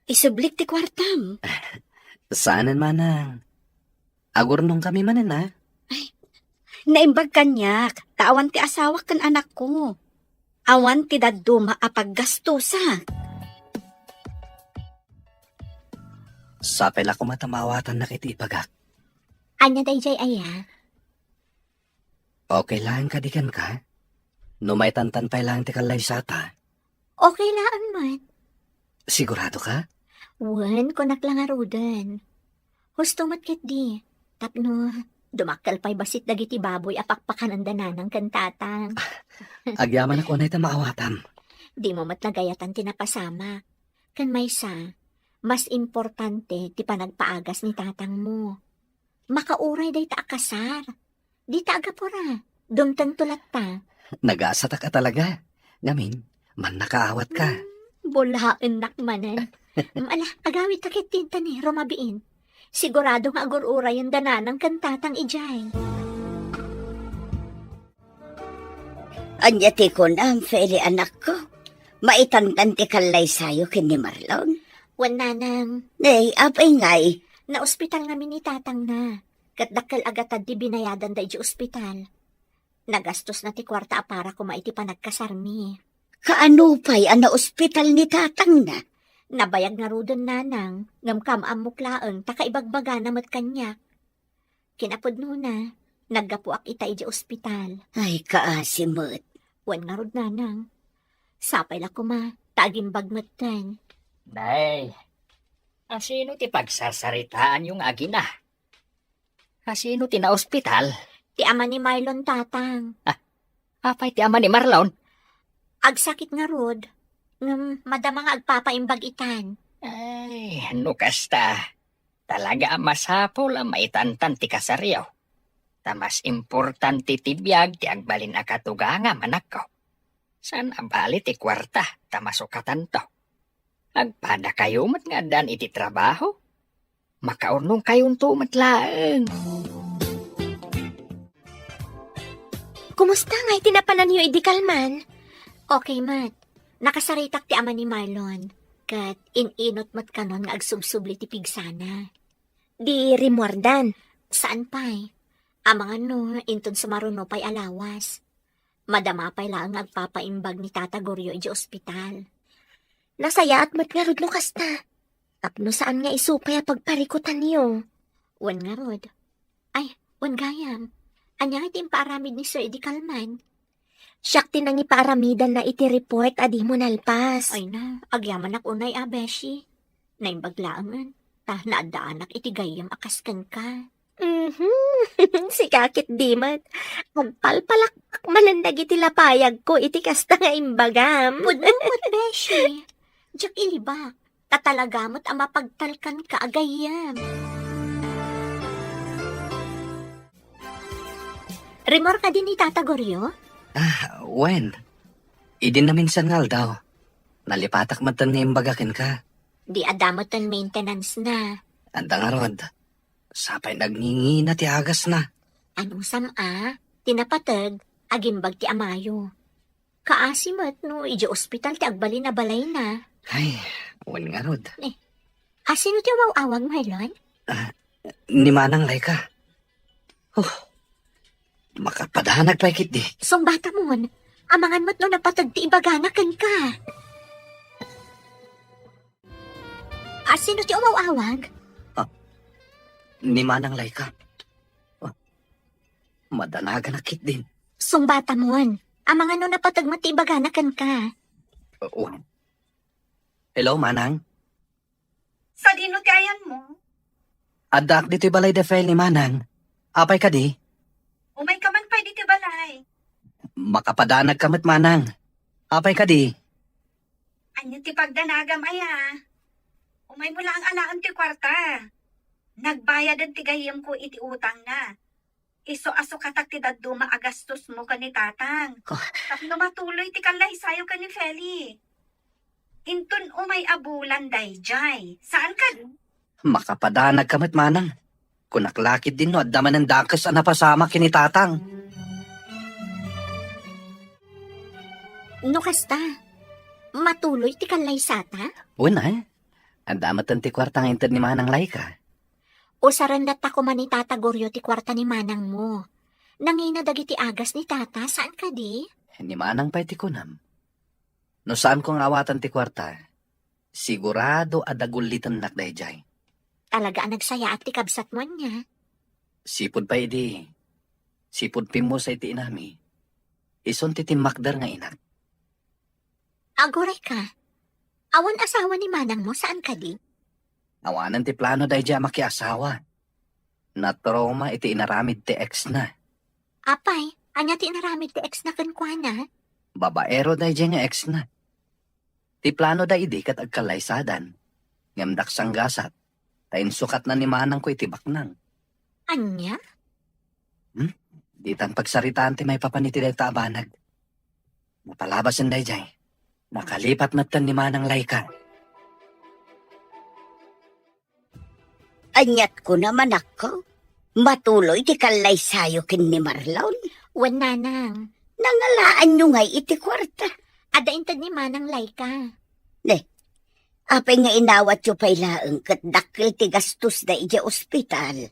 Isublik ti kuartam. Saanen, Manang. Agurnongkami manen, a? Ay, naimbag kaniak, ta awan ti asawak ken anakko. Awan ti dadduma a paggastosak. Sapay la koma ta maawatannak iti ibagak. Ania daydiay aya? Okay laeng kadi kenka? No maitantan pay laeng ti kallaysata. Okay laeng met. Sigurado ka? Wen, kunak la ngaruden. Husto met ketdi. Tapno, dumakkel pay bassit dagiti baboy a pakpakananda nanang ken tatang. Agyamanak unay ta maawatam. Dimo met nagayatan ti napasamak. Ken maysa, mas importante ti panagpaagas ni tatangmo. Makauray dayta a kasar. Dita agapura. Dumtengto latta. Nagasatak a talaga. Ngamin, mannakaawat ka. Hmm, bulaennak manen. Ala, agawidta ketdin ta ni rumabiin. Sigurado nga agur-urayenda nanang ken tatang idiay. Ania ti kunam, Feli, anakko? Maitantan ti kallaysayo ken ni Marlon? Wen, nanang. Nay, apay ngay? Naospital ngamin ni tatangna. Ket dakkel a gatad ti binayadanda idiay ospital. Nagastosna ti kuarta a para koma iti panagkasarmi. Kaano pay a naospital ni tatangna? Nabayag ngaruden, nanang, ngem kaam-ammok laeng ta kaibagbagana met kaniak. Kinapudnona, naggapuak ita idiay ospital. Ay, kaasi met. Wen ngarud, nanang. Sapay la koma, ta agimbag metten. Nay, asino ti pagsarsaritaanyo nga agina? Asino ti naospital? Ti ama ni Marlon, tatang. Ah, apay ti ama ni Marlon? Agsakit ngarud, ngem madama nga agpapaimbag itan. Ay, no kasta, talaga a masapul a maitantan ti kasaryo. Ta mas importante ti biag ti agbalin a katugangam, anakko. Saan a bali ti kuarta ta masukatanto. Agpadakayo met nga addan iti trabaho. Makaurnongkayonto met laeng. Kumusta ngay ti napananyo idi kalman? Okay met. Nakasaritak ti ama ni Marlon, ket in-inut met kanon nga agsubsubli ti pigsana. Di rimmuardan? Saan pay. Amangan no inton sumaruno pay a lawas. Madama pay laeng nga agpapaimbag ni Tata Goryo idiay ospital. Nasayaat met ngarud no kasta. Tapno saan nga isu pay a pagparikutanyo. Wen ngarud. Ay, wen gayam. Ania ti impaaramid ni Sir idi kalman? Siak ti nangipaaramidanna iti report a dimo nalpas. Ay na, agyamanak unay a, beshi. Naimbag laengen, ta naaddaanak iti gayyem a kas kenka. Mhm. Sika ket di met. Agpalpalakpak manen dagiti lapayagko iti kasta nga imbagam. Pudno met, beshi. Diak ilibak. Ta talaga met a mapagtalkanka a gayyem. Rimmuar kadi ni Tata Goryo? Ah, wen. Idi naminsan nga aldaw, nalipatak metten nga imbaga kenka. Di adda metten maintenance na. Adda ngarud. Sapay nagngingina ti agasna. Anusam a, ti napateg, agimbag ti amayo. Kaasi met no idiay ospital ti agbalin a balayna. Ay, wen ngarud. Eh, asino ti umaw-awag, Marlon? Ah, ni Manang Laika. Huh, makapadanag pay ketdi. Sungbatamon, amangan met no napateg ti ibagana kenka. Asino ti umaw-awag? Ah, ni Manang Laika. Ah, madanaganak ketdin. Sungbatamon, amangan no napateg met ti ibagana kenka. Oo. Hello, Manang? Sadino ti ayanmo? Addaak ditoy balay ditoy ni Manang. Apay kadi? Umayka man pay ditoy balay. Makapadanagka met, Manang. Apay kadi? Ania ti pagdanagam aya? Umaymo laeng alaen ti kuarta. Nagbayaden ti gayyemko iti utangna. Isu a sukatak ti dadduma a gastosmo ken ni Tatang. Oh. Tapno matuloy ti kallaysayo ken ni Feli. Inton umay a bulan daydiay. Saan kadi? Makapadanagka met, Manang. Kunak la ketdin no adda manen dakes a napasamak ken ni Tatang. No kasta, matuloy ti kallaysata? Wen a, adda metten ti kuarta nga inted ni Manang Laika. Usaren latta koma ni Tata Goryo ti kuarta ni manangmo. Nangina dagiti agas ni Tata, saan kadi? Ni Manang pay ti kunam. No saanko nga awatan ti kuarta, sigurado a dagullitennak daydiay. Talaga a nagsayaat ti kabsatmo ania? Sipud pay idi, sipud pimmusa iti inami, isun ti timmakder nga inak. Agurayka, awan asawa ni manangmo, saan kadi? Awanen ti plano daydiay a makiasawa. Natrauma iti inaramid ti ex-na. Apay, ania ti inaramid ti ex-na kenkuana? Babaero daydiay nga ex-na. Ti planoda idi ket agkallaysadan, ngem daksanggasat, ta insukatna ni manangko iti baknang. Ania? Hmm? Ditan pagsaritaan ti maipapan iti dayta a banag. Napalabasen daydiay, nakalipat metten ni Manang Laika. Aniat kunam, anakko? Matuloy ti kallaysayo ken ni Marlon? Wen, nanang. Nangalaanyo ngay iti kuarta? Adda inted ni Manang Laika. Ne, apay nga inawatyo pay laeng ket dakkel ti gastosda idiay ospital?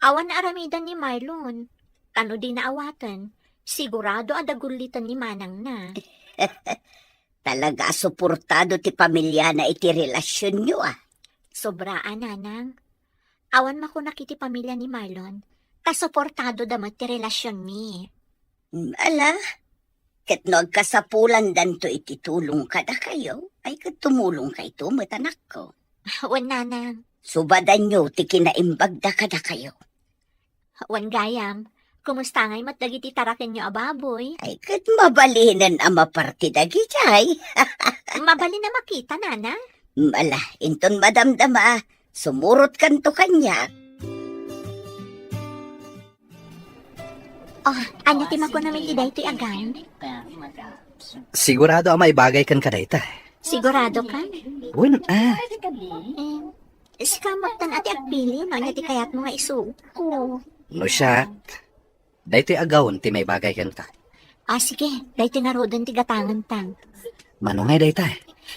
Awan aramiden ni Marlon. Ta no dina awaten, sigurado a dagulliten ni manangna. Talaga a suportado ti pamiliana iti relasionyo, a. Sobra a, nanang. Awan makunak iti pamilia ni Marlon, ta suportadoda met ti relasionmi. Mm, ala, ket no agkasapulandanto iti tulong kadakayo, ay ket tumulongkayto met, anakko. Wen, nanang. Subadanyo ti kinaimbagda kadakayo. Wen gayam, kumusta ngay met dagiti tarakenyo a baboy? Ay, ket mabalinen a maparti dagidiay. Mabalin a makita, nanang? Mm, ala, inton madamdama, sumurotkanto kaniak. Oh, ania ti makunam iti daytoy a gown? Sigurado a maibagay kenka dayta. Sigurado ka? Wen, a. Eh, sika met tan a ti agpili no ania ti kayatmo nga isuotko. No siak, daytoy a gown ti maibagay kenka. Ah, sige, daytoy ngaruden ti gatanganta. Mano ngay dayta?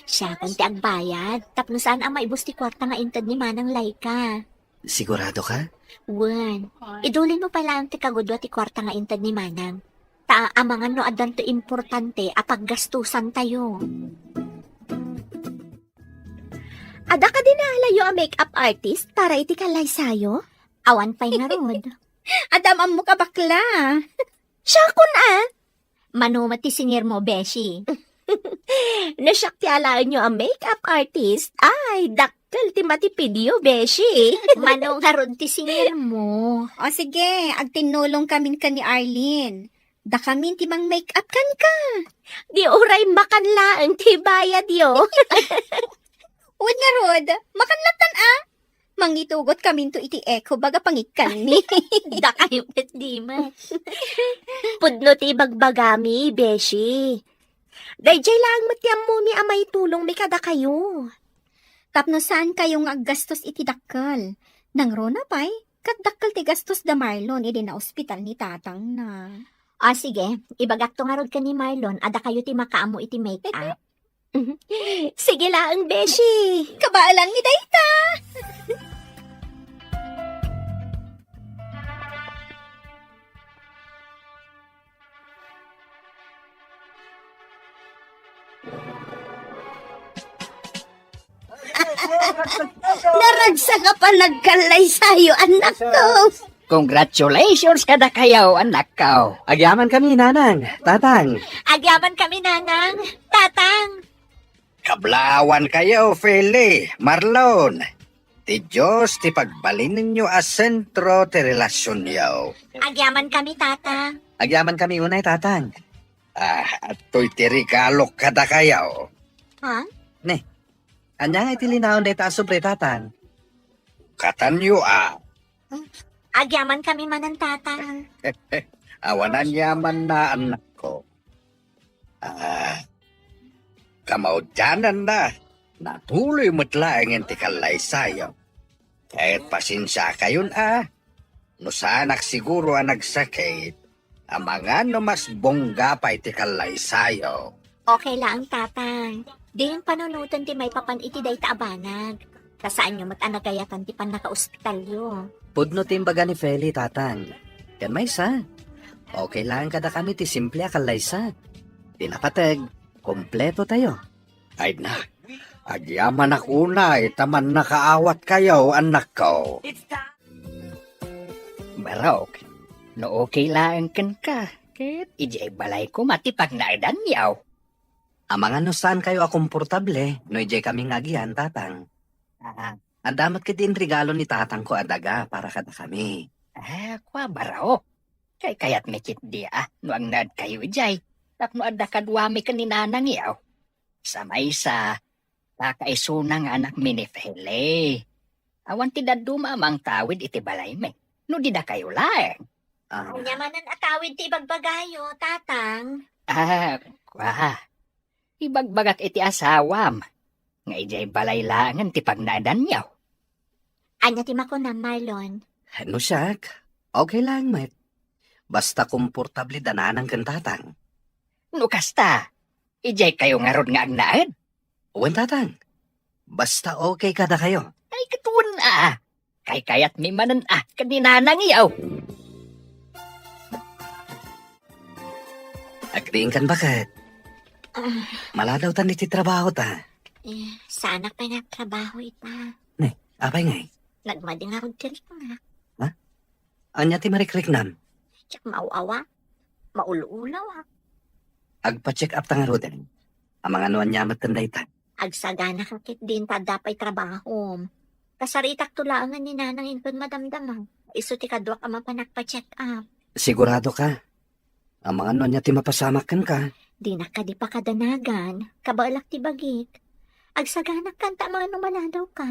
Siakon ti agbayad, tapno saan a maibus ti kuarta nga inted ni Manang Laika. Sigurado ka? Wen, idulin mo pay laeng ti kagudua ti kuarta nga inted ni Manang. Ta amangan no addanto importante a paggastusantayo. Adda kadi naalayo a makeup artist para iti kallaysayo? Awan pay ngarud. Adda am-ammok a bakla. Siakon a. Mano met ti singirmo, beshi? No siak ti alaenyo a makeup artist, ay, dakkel ti matipidyo, beshi. Mano ngarud ti singirmo? O sige, agtinnulongkamin ken ni Arlene. Dakamin ti mang-makeup kenka. Di uray makan laeng ti bayadyo. Wen ngarud, makan lattan a. Mangitugotkaminto iti eco bag a pangikkanmi. Dakayo met dima. Pudno ti ibagbagami, beshi. Daydiay laeng met ti ammomi a maitulongmi kadakayo. Tapno saankayo nga aggastos iti dakkel. Nangruna pay, ket dakkel ti gastos da Marlon idi naospital ni tatangna. Ah, sige, ibagakto ngarud ken ni Marlon a dakayo ti makaammo iti make-up. Sige laeng, beshi. Kabaelanmi dayta. Naragsak a panagkallaysayo, annakko. Congratulations kadakayo, annakko. Agyamankami, Nanang, Tatang. Agyamankami, Nanang, Tatang. Kablawankayo, Feli, Marlon. Ti Dios ti pagbalinenyo a sentro ti relasionyo. Agyamankami, Tatang. Agyamankami unay, Tatang. Ah, adtoy ti regalok kadakayo. Ha? Ne, ania ngay ti linaon dayta a sobre, Tatang? Katanyo a. Agyamankami manen, Tatang. Awan aniamanna, annakko. Ah, kamaudiananna, natuloy met laengen ti kallaysayo. Ket pasensiakayon a, no saanak siguro a nagsakit, amangan no mas bongga pay ti kallaysayo. Okay laeng, Tatang. Diyon panunoten ti maipapan iti dayta a banag. Ta saanyo met a nagayatan ti pannakaospitalyo. Pudno ti imbaga ni Feli, Tatang. Ken maysa, okay laeng kadakami ti simple a kallaysa. Ti napateg, kompletotayo. Ay na, agyamanak unay ta mannakaawatkayo, annakko. Barok, no okay laeng kenka, ket idiay balay koma ti pagnaedanyo. Amangan no saankayo a komportable no idiay kami nga agian, Tatang. Ah, adda met ketdi inregalo ni tatangko a daga para kadakami. Ah, kua, Barok. Kaykayatmi ketdi a no agnaedkayo idiay tapno adda kaduami ken ni nanangyo. Sa maysa, kakaisuna nga anakmi ni Feli. Awan ti dadduma a mangtawid iti balaymi no di dakayo laeng. Ah. Ania manen a tawid ti ibagbagayo, Tatang? Ah, kua. Ibagbagak iti asawam nga idiay balay laengen ti pagnaedanyo. Ania ti makunam, Marlon? No siak, okay laeng met. Basta komportable da nanang ken tatang. No kasta, idiay kayo ngarud nga agnaed? Wen, tatang. Basta okay kadakayo. Ay, ket wen a. Kaykayatmi manen a ken ni nanangyo. Agriingkan, baket? Ah. Maladawtan iti trabaho ta. Eh, saanak pay nga agtrabaho ita. Ne, apay ngay? Nagmadi ngarud ti riknak. Ha? Ania ti marikriknam? Diak maaw-awa. Maul-ulaw, ah. Agpa-check up ta ngaruden. Amangan no ania met ken dayta. Agsagana ka ketdin ta adda pay trabahom. Kasaritakto laengen ni nanang inton madamdama. Isu ti kaduak a mapan agpa-check up. Sigurado ka? Amangan no ania ti mapasamak kenka. Dinak kadi pakadanagan, kabaelak ti bagik. Agsaganak kanta amangan no maladaw ka.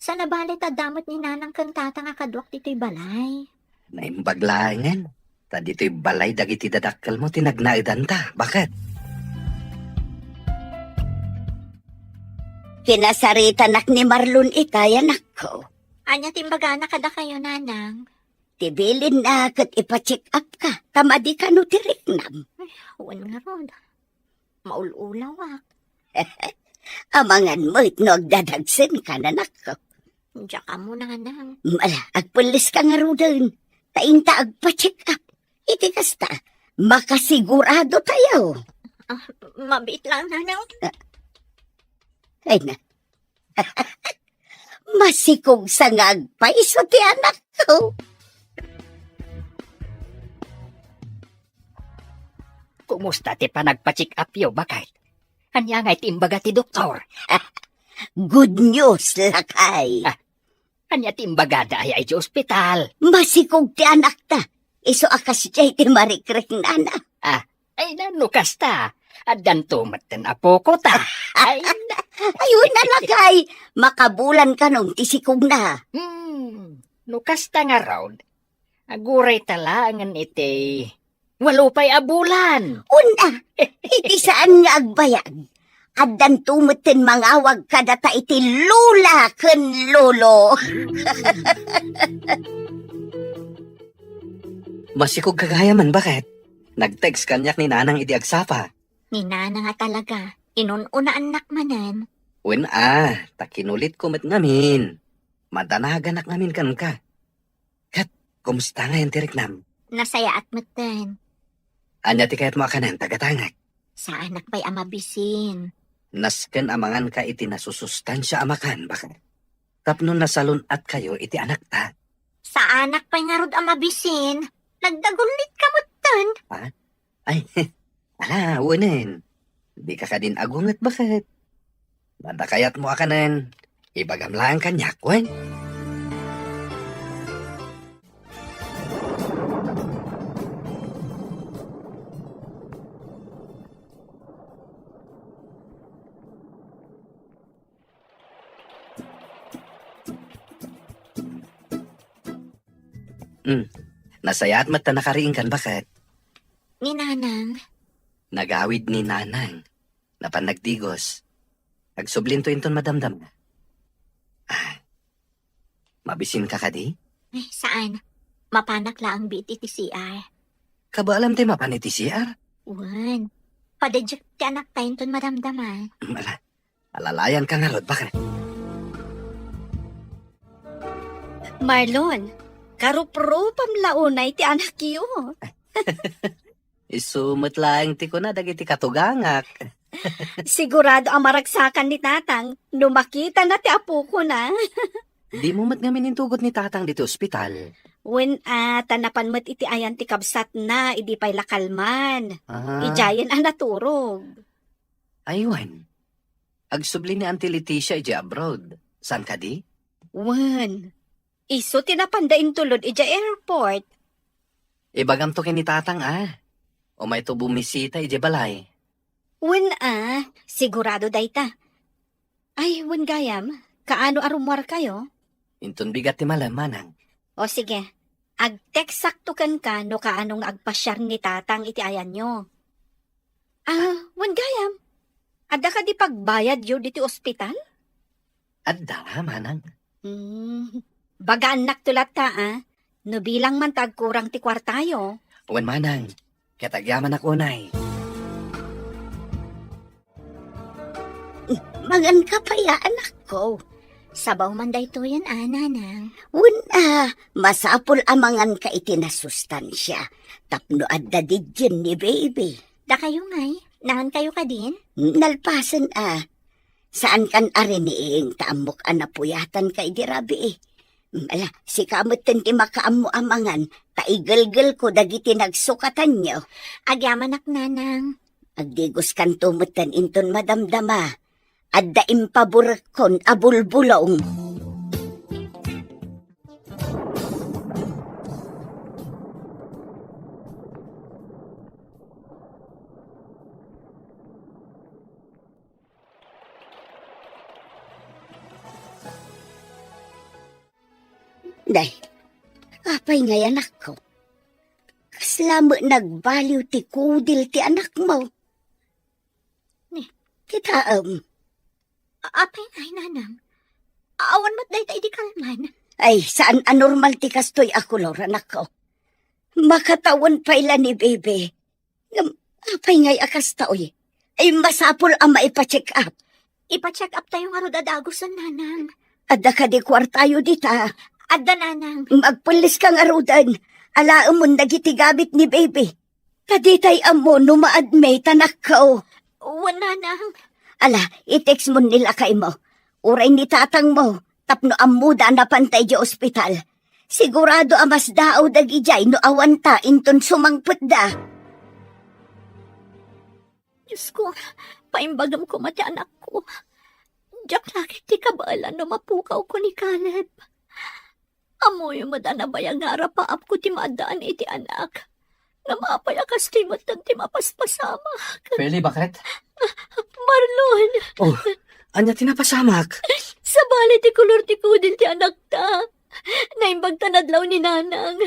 Sana bale ta adda met ni nanang ken tatang a kaduak ditoy balay. Naimbag laengen, ta ditoy balay dagiti dadakkelmo ti nagnaedanta. Baket? Kinasaritanak ni Marlon itay, anakko. Ania ti imbagana kadakayo, nanang? Ti bilinna ket ipa-check up ka, ta madi kano ti riknam. Ay, wen ngarud. Maul-ulawak. Amangan met no agdadagsen ka, anakko. Diak ammo, nanang. Ala, agpelles ka ngaruden. Ta inta agpa-check up. Iti kasta, makasigurado tayo. Ah, mabiit lang, nanang. Ay na. Masikog sa nga agpayso ti anakko. Kumusta ti panagpa-check up yo, baket? Ania nga iti imbaga ti doktor? Good news, lakay. Ah, ania ti imbagada aya iti ospital? Masikog ti anakta. Isu a kasdiay ti marikriknana. Ah, ay, na, no kasta, addanto metten apoko ta. Ay, na. Ayun na, lakay. Makabulan kanon ti sikogna. Hmm, no kasta ngarud, aguray ta laengen iti walo pay a bulan. Una, iti saan nga agbayag, addanto metten mangawag kadata iti lola ken lolo. Masikog ka gayamen, baket? Nag-text kaniak ni nanang idi agsapa. Ni nanang a talaga, inun-unaannak manen. Wen a, ta kinulitko met ngamin. Madanaganak ngamin kenka. Ket, kumusta ngayen ti riknam? Nasayaat metten. Ania ti kayatmo a kanen, tagatangek? Saanak pay a mabisin. Nasken a manganka iti nasusustansia a makan, baket. Tapno nasalun-atkayo iti anakta. Saanak pay ngarud a mabisin. Nagdagullitka metten. Ha? Ay, ala, wenen. Dika kadin agunget, baket? Adda kayatmo a kanen, ibagam laeng kaniak, wen? Hmm. Nasayaat met ta nakariingkan, baket? Ni nanang. Nagawid ni nanang. Napan nagdigos. Agsublinto inton madamdama. Ah. Mabisinka kadi? Ay, saan? Mapanak laeng biit iti C R. Kabaalam ti mapan iti C R? Wen. Padaydiak ti anakta inton madamdama. Mm, ala. Alalayanka ngarud, baket? Marlon, karuprupam la unay ti anakyo. Isu met laeng ti kuna dagiti katugangak. Sigurado a maragsakan ni Tatang no makitana ti apokona. Dimo met ngamin intugot ni Tatang ditoy ospital? Wen a, ta napan met iti ayan ti kabsatna idi pay la kalman. Ah. Idiayen a naturog. Ay, wen. Agsubli ni Auntie Leticia idiay abroad. Saan kadi? Wen. Isu ti napanda intulod idiay airport. Ibagamto ken ni Tatang a. Umayto bumisita idiay balay. Wen a, sigurado dayta. Ay, wen gayam, kaano a rummuarkayo? Inton bigat ti malem, manang. O sige, agteksakto kenka no kaano nga agpasiar ni Tatang iti ayanyo. Ah, wen gayam, adda kadi pagbayadyo ditoy ospital? Adda, manang. Hmm, bagaannakto latta, a. No bilang man ta agkurang ti kuartayo. Wen, manang, ket agyamanak unay. Manganka pay a, anakko. Sabaw man daytoyen a, nanang. Wen a, masapul a manganka iti nasustansia tapno adda didien ni baby. Dakayo ngay, nangankayo kadin? Nalpasen a. Saankan a rining ta ammok a napuyatanka idi rabii. Ala, sika metten ti makaammo a mangan, ta igelgelko dagiti nagsukatanyo. Agyamanak, nanang. Agdigoskanto metten inton madamdama. Adda impaburekkon a bulbulong. Day, apay ngay, anakko? Kasla met nagbaliw ti kudil ti anakmo. Ni? Kitaem. A-, apay ngay, nanang? Awan met dayta idi kalman. Ay, saan a normal ti kastoy a kolor, anakko. Makatawen pay la ni Bebe. Ngem, apay ngay a kasta, oy? Ay, masapul a maipa-check up. Ipa-check up tayo ngarud a dagusen, Nanang. Adda kadi kuartayo dita? Adda, Nanang. Agpelleska ngaruden. Alaemon dagiti gamit ni Bebe. Ta ditay ammo no ma-admit, anakko. Wen, Nanang. Ala, i-text mo ni lakaymo. Uray ni tatangmo, tapno ammoda a napanta idiay ospital. Sigurado a masdaaw dagidiay no awanta inton sumangpetda. Diosko, paimbagam koma ti anakko. Diak la ket ti kabaelan no mapukawko ni Caleb. Ammoyo met a nabayag nga arapaapko ti maaddaan iti anak. Ngem apay a kastoy metten ti mapaspasamak? Feli, baket? Marlon! Oh, ania ti napasamak? Sabali ti kolor ti kudil ti anakta. Naimbag ta nadlaw ni Nanang.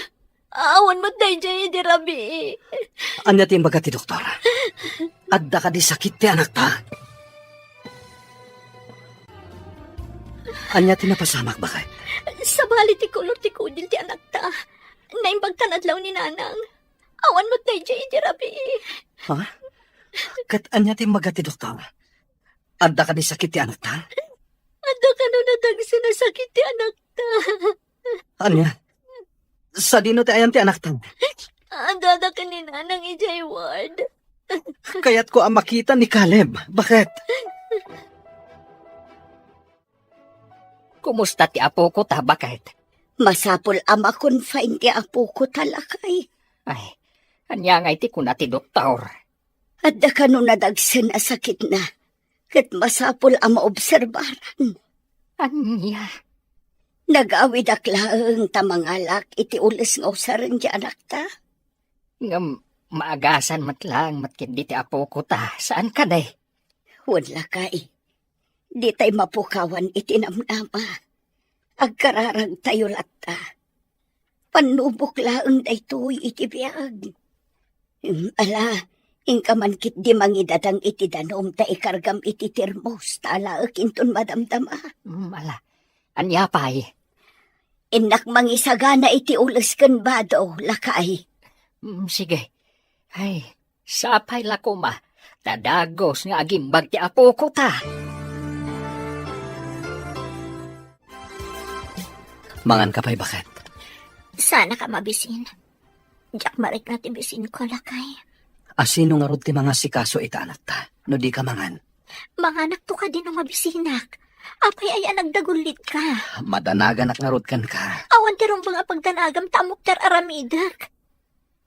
Awan met daydiay idi rabii. Ania ti imbaga ti doktor? Adda kadi sakit ti anakta? Ania ti napasamak, baket? Sabali ti kolor ti kudil ti anakta. Naimbag ta nadlaw ni Nanang. Awan met daydiay idi rabii. Ha? Ket ania ti imbaga ti doktor? Adda kadi sakit ti anakta? Adda kano nadagsen a sakit ti anakta. Ania? Sadino ti ayan ti anakta? Addada ken ni Nanang idiay ward. Kayatko a makita ni Caleb. Baket? Kumusta ti apoko ta, baket? Masapul a ma-confine ti apoko ta, lakay. Ay, ania ngay ti kuna ti doktor? Adda kano nadagsen a sakitna, ket masapul a maobserbaran. Ania? Nagawidak laeng ta mangalak iti ules nga usaren ti anakta. Ngem maagasan met laeng met ken diti apoko ta, saan kadi? Wen, lakay. Ditay mapukawan iti namnama. Agkararagtayo latta. Pannubok laeng daytoy iti biag. Mm, ala, inka man ketdi mangidadang iti danum ta ikargam iti termos ta alaek inton madamdama. Mm, ala. Ania pay? Innak mangisagana iti ules ken bado, lakay. Mm, sige. Ay, sapay la koma, ta dagus nga agimbag ti apoko ta. Mangan ka pay, baket? Saanak a mabisin. Diak marikna ti bisinko, lakay. A sino ngarud ti mangasikaso ita anakta, no di ka mangan? Manganakto kadi no mabisinak. Apay aya a nagdagulitka? Madanaganak ngarud kenka. Awan ti rumbeng a pagdanagam ta ammok ti ar-aramidek.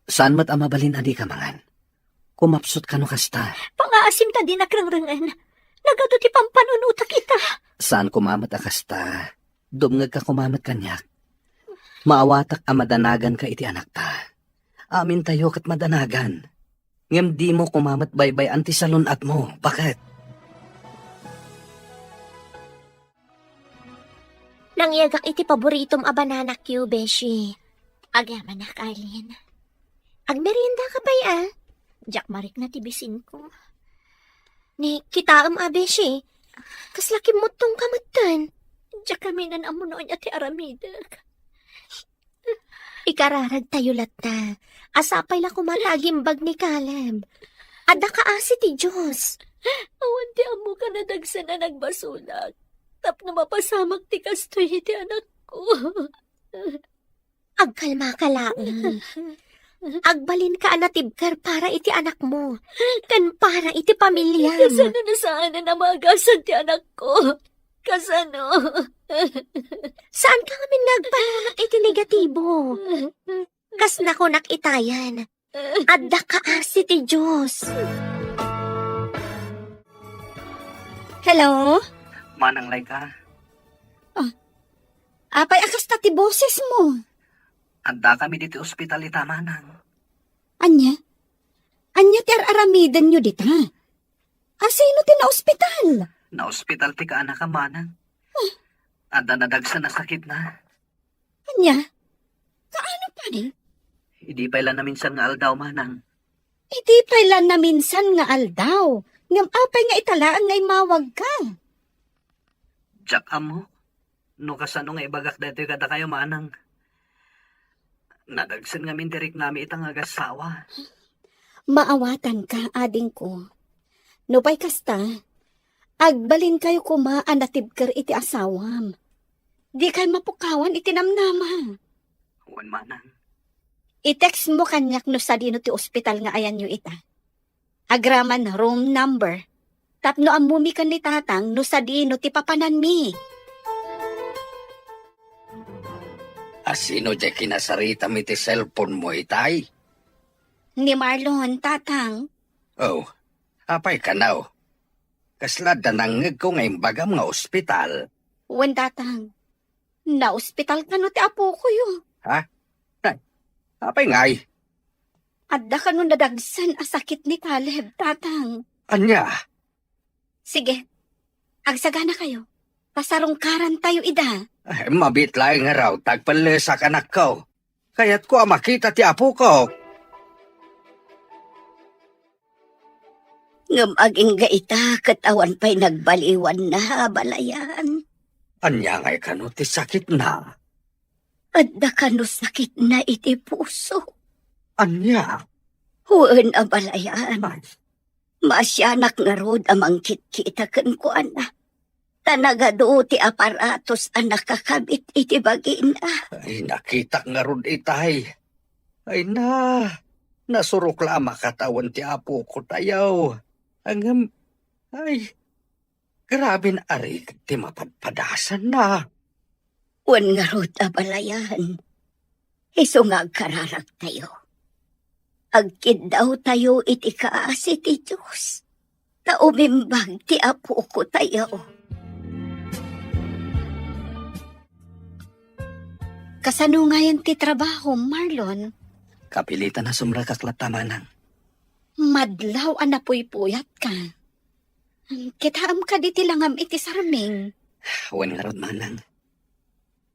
Saan met a mabalin a di ka mangan? Kumapsut kano kasta. Pangaasim ta dinak rengrengen. Nagadu ti pampanunotak ita. Saan koma met a kasta. Dumngegka koma met kaniak. Maawatak a madanaganka iti anakta. Amintayo ket madanagan. Ngem dimo koma met baybay-an ti salun-atmo. Baket? Nangyegak iti paboritom a bananakyo, beshi. Agyamanak, Arlene. Agmerienda ka pay, a? Diak marikna ti bisinko. Ni, kitaem a, beshi. Kasla kimmuttong ka metten. Diak kami nan ammo no ania ti aramidek. Ikararagtayo latta. A sapay la koma ta agimbag ni Caleb. Adda kaasi ti Dios. Awan ti ammok a nadagsen a nagbasolak. Tapno mapasamak ti kastoy iti anakko. Agkalmaka laeng. Agbalinka a natibker para iti anakmo, ken para iti pamiliam. Kasano no saanen a maagasat ti anakko? Kasano? Saanka ngamin nga agpanunot iti negatibo. Kas nakunak itayen, adda kaasi ti Dios. Hello? Manang Laika. Ah, apay a kasta ti bosesmo? Adda kami diti ospital ita, manang. Ania? Ania ti ar-aramidenyo dita? A sino ti naospital? Naospital ti kaanakam, manang. Ah. Adda nadagsen a sakitna. Ania? Kaano pay? Idi pay la naminsan nga aldaw, manang. Idi pay la naminsan nga aldaw? Ngem apay nga ita laeng nga immawagka? Diak ammo. no kasano nga ibagak daytoy kadakayo, manang. Nadagsen ngamin ti riknami ita nga agassawa. Maawatanka, adingko. Nupay kasta, agbalinkayo koma a natibker iti asawam. Dikay mapukawan iti namnama. Wen, manang. I-textmo kaniak no sadino ti ospital nga ayanyo ita. Agraman room number. Tapno ammomi ken ni Tatang no sadino ti papananmi. A sino diay kinasaritam iti cellphonemo itay? Ni Marlon, Tatang. Oh, apay kano? Kasla adda nangngegko nga imbagam nga ospital. Wen, Tatang. Naospital kano ti apokoyo? Ha? Ay, apay ngay? Adda kano nadagsen a sakit ni Caleb, Tatang? Ania? Sige, agsaganakayo. Pasarungkarantayo ida. Ay, mabiit laeng ngarud ta agpellesak, anakko. Kayatko a makita ti apoko. Ngem agingga ita ket awan pay nagbaliwanna, abalayan. Ania ngay kano ti sakitna? Adda kano sakitna iti puso. Ania? Wen, abalayan. Ay. Maasianak ngarud a mangkitkita kenkuana. Ta nagadu ti aparatos a nakakabit iti bagina. Ay, nakitak ngarud itay. Ay na, nasurok la a makatawen ti apokotayo. Ngem, ay, graben a rigat ti mapadpadasanna. Wen ngarud, abalayan. Isu nga agkararagtayo. Agkiddawtayo iti kaasi ti Dios, ta umimbag ti apokotayo. Kasano ngayen ti trabaho, Marlon? Kapilitan a sumrekak latta, manang. Madlaw a napuypuyatka. Kitaem kadi ti langam iti sarming? Wen ngarud, manang.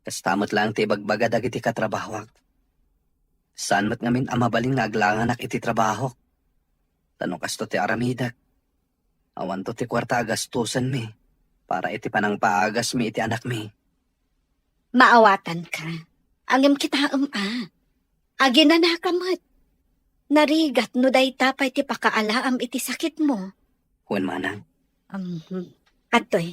Kasta met laeng ti ibagbaga dagiti katrabahoak. Saan met ngamin a mabalin nga aglanganak iti trabahok. Ta no kasto ti aramidek, awanto ti kuarta a gastusenmi para iti panangpaagasmi iti anakmi. Maawatanka. Ngem kitaem a, aginanaka met. Narigat no dayta pay ti pakaalaam iti sakitmo. Wen, manang. Mhm. Adtoy,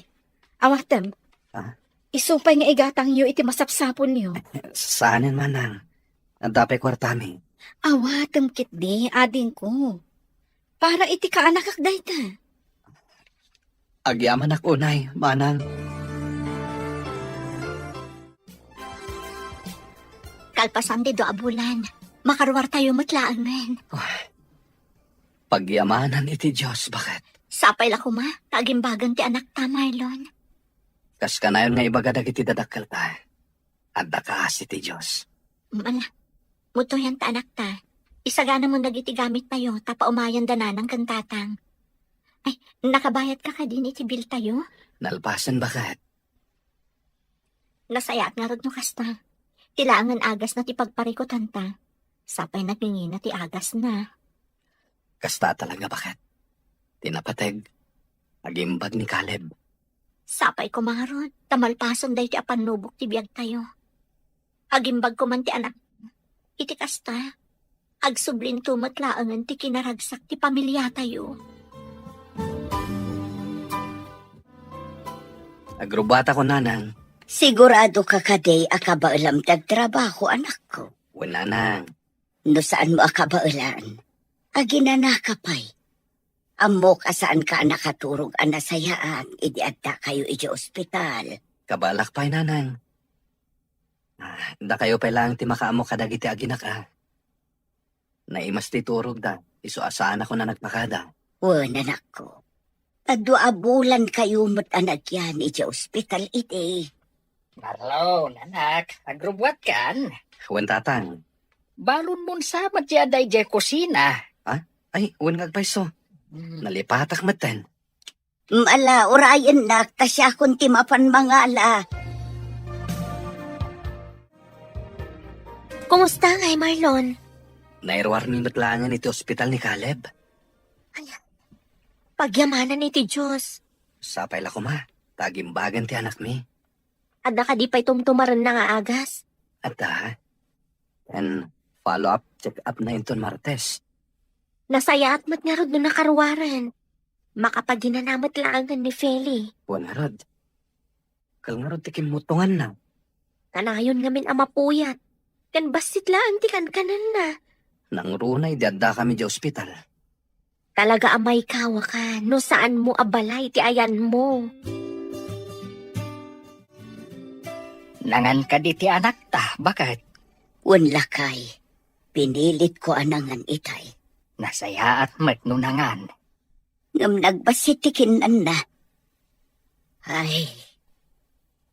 awatem. Ah? Isu pay nga igatangyo iti masapsapulyo. Saanen, manang. Adda pay kuartami. Awatem ketdi, adingko. Para iti kaanakak dayta. Agyamanak unay, manang. Kalpasan ti dua a bulan, makaruartayo met laengen. Pagyamanan iti Dios, baket. Sapay la koma, ta agimbagen ti anakta, Marlon. Kas kanayon nga ibaga dagiti dadakkelta, adda kaasi ti Dios. Mala, mutuyan ta anakta. Isaganamon dagiti gamittayo, ta paumayan da nanang ken tatang. Ay, nakabayadka kadin iti biltayo? Nalpasen, baket. Nasayaat ngarud no kasta. Ti laengen agasna ti pagparikutanta. Sapay nagingina ti agasna. Kasta talaga, baket. Ti napateg, agimbag ni Caleb. Sapay koma ngarud, ta malpasen daytoy a pannubok ti biagtayo. Agimbag koman ti anak. Iti kasta, agsublinto met laengen ti kinaragsak ti pamiliatayo. Agrubbuatakon, nanang. Siguradoka kadi a kabaelam ti agtrabaho, anakko? Wen, nanang. No saanmo a kabaelan, aginanaka pay. Ammok a saanka a nakaturog a nasayaat idi addakayo idiay ospital. Kabaelak pay, nanang. Ah, dakayo pay laeng ti makaammo kadagiti aginak a. Naimas ti turogda, isu a saanakon a nagpakada. Wen, anakko. Ta dua a bulankayo met a nagyan idiay ospital idi. Marlon, anak, agrubbuatkan? Wen, tatang. Balonmon sa met ti adda idiay kusina. Ha? Ay, wen nga agpayso. Hmm. Nalipatak metten. Mala, urayennak, ta siakon ti mapan mangala. Kumusta ngay, Marlon? Nairuarmi met laengen iti ospital ni Caleb. Ay, pagyamanan iti Dios. Sapay la koma, ta agimbagan ti anakmi. Adda kadi pay tumtumarenna nga agas? Adda. Ken follow-up check-up na inton Martes. Nasayaat met ngarud no nakaruaren. Makapaginana met laengen ni Feli. Wen ngarud. Kal ngarud ti kimmuttonganna. Kanayon ngamin a mapuyat. Ken bassit laeng ti kankanenna. Nangruna idi addakami idiay ospital. Talaga a maikawaka no saanmo a balay ti ayanmo. Nangan kadi ti anakta, baket? Wen, lakay. Pinilitko a nangan itay. Nasayaat met no nangan. Ngem nagbassit ti kinnanna. Ay,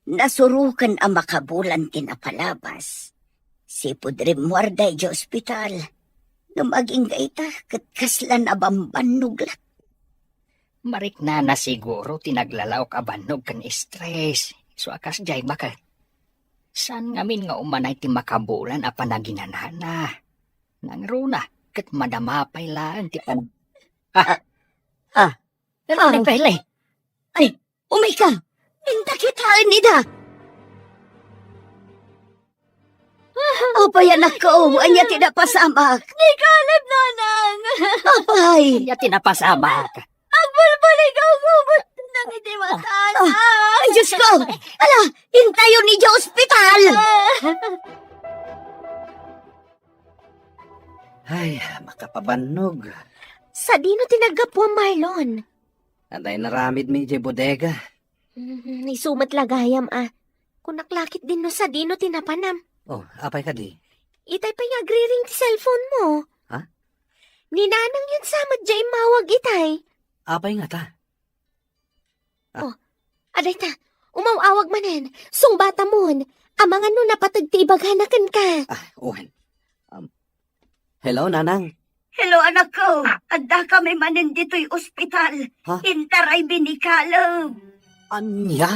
nasuroken a makabulan ti napalabas. Sipud rimmuarda idiay ospital. Ngem agingga ita, ket kasla nabambannog latta. Mariknana siguro ti naglalaok a bannog ken stress. Isu a kasdiay, baket? Saan ngamin nga umanay ti makabulan a panaginanana? Nangruna, ket madama pay laeng ti pan-, ah, ah, Nanang Pele. Ay, umayka. Inta kitaen ida. Apay, anakko, ania ti napasamak? Ni Caleb, nanang. Apay. Ania ti napasamak? Agbalbaligaw ko, ba't nang iti mata, ah, anak? Ay, Diyos ko! Ala, intayon idiay ospital! Ah. Ay, makapabannog. Sadino ti naggapuam, Marlon? Adda inaramidmi idiay bodega. Mm, isu met la gayam a. Kunak la ketdin no sadino ti napanam. Oh, apay kadi? Itay pay nga agriring ti cellphone mo. Ha? Ni nanang yun sa met diay immawag itay. Apay ngata? Ah. Oh, adayta, umaw-awag manen. Sungbatamon. Amangan no napateg ti ibagana kenka. Ah, wen. Um, hello, Nanang. Hello, anakko. Addakami manen ditoy ospital. Ha? Intaraymi ni Caleb. Ania?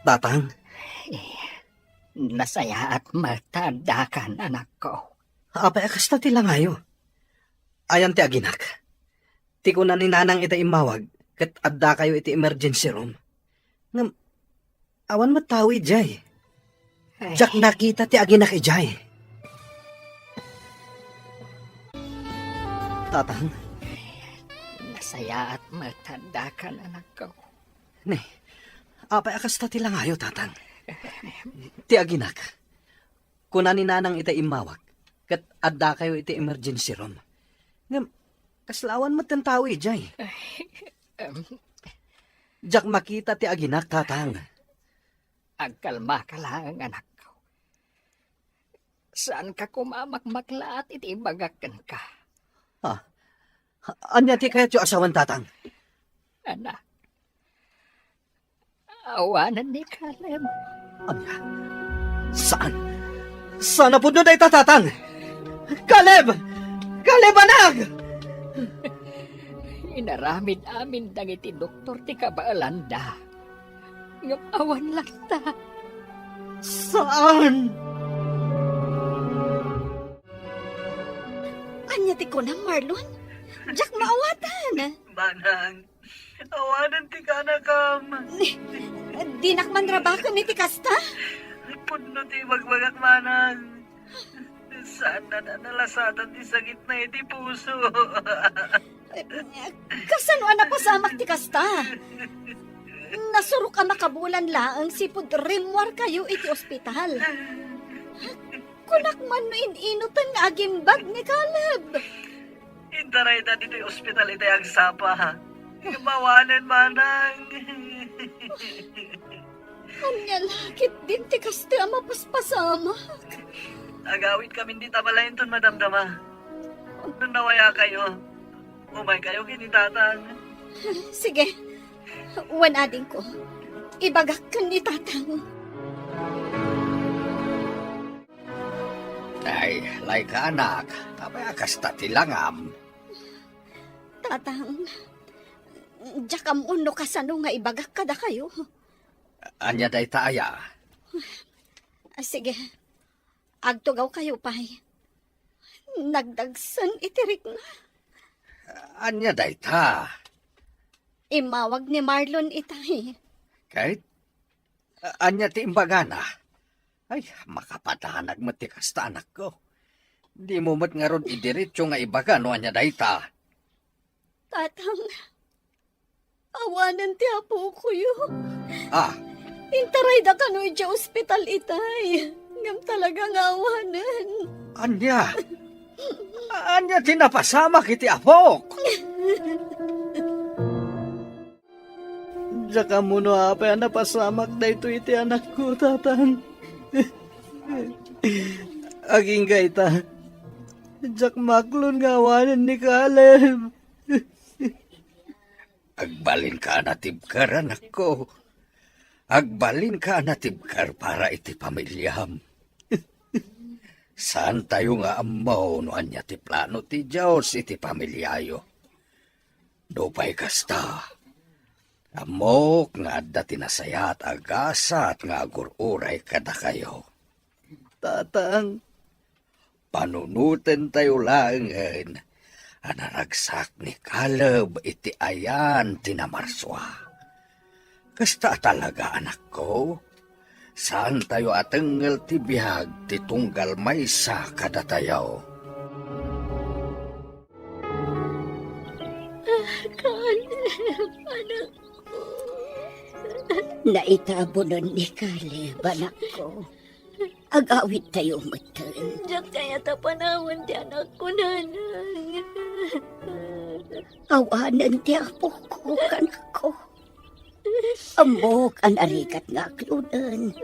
Tatang? Eh, nasayaat met ta addakan, anakko. Apay a kasta ti langayo? Ayan ti aginak. Ti kuna ni Nanang ita immawag, ket addakayo iti emergency room. Ngem, awan met tao idiay. Ay. Diak nakita ti aginak idiay. Tatang? Nasayaat met ta addakan, anakko. Ne, apay a kasta ti langayo, Tatang? Ti aginak. Kuna ni Nanang ita immawag, ket addakayo iti emergency room. Ngem, kasla awan met ti tao idiay. Em. Diak makita ti aginak, Tatang. Agkalmaka laeng, anakko. Saanka koma a makmaklaat iti ibagak kenka. Ha? Ania ti kayatyo a sawen, Tatang? Anak, awanen ni Caleb. Ania? Saan? Saan a pudno dayta, Tatang? Caleb! Caleb, anak! Inaramid amin dagiti doktor ti kabaelanda. Ngem awan latta. Saan? Ania ti kunam, Marlon? Diak maawatan. Manang, awanen ti kanakam. Ni, dinak man rabaken iti kasta? Pudno ti ibagbagak, Manang. Saanna a nalasatan ti sakitna iti puso. Kasano a napasamak ti kasta? Nasurok a makabulan laeng sipud rimmuarkayo iti ospital. Kunak man no in-inoten nga agimbag ni Caleb. Intarayda ditoy ospital itay agsapa. Ngem awanen, Manang. Ania la ketdin ti kasta a mapaspasamak? Agawidkamin dita balay inton madamdama. No nawayakayo, umaykayo ken ni Tatang. Sige. Wen, adingko. Ibagak ken ni Tatang. Ay, layka, anak. Apay a kasta ti langam? Tatang, diak ammon no kasano nga ibagak kadakayo. Ania dayta aya? Ah, sige. Agtugawkayo pay. Nagdagsen iti rikna. Ania dayta? Immawag ni Marlon itay. Kate? A-, ania ti imbagana? Ay, makapadanag met ti kasta, anakko. Dimo met ngarud idiretso nga ibaga no ania dayta. Tatang, awanen ti apokoyo. Ah. Intarayda kano idiay ospital itay. Ngem talaga nga awanen. Ania? Ania ti napasamak iti apok? Diak ammo no apay a napasamak daytoy iti anakko, Tatang. Agingga ita, diak maklon nga awanen ni Caleb. Agbalinka a natibker, anakko. Agbalinka a natibker para iti pamiliam. Saantayo nga ammo no ania ti plano ti Dios iti pamiliayo. Nupay kasta, ammok nga adda ti nasayaat a gasat nga agur-uray kadakayo. Tatang, panunotentayo laengen a naragsak ni Caleb iti ayan ti namarsua. Kasta a talaga, anakko. Saantayo a tengngel ti biag ti tunggal maysa kadatayo. Caleb, anakko. Naitabunen ni Caleb, anakko. Agawidtayo metten. Diak kayat a panawen ti anakko, nanang. Awanen ti apok, anakko. Ammok a narigat nga aklonen.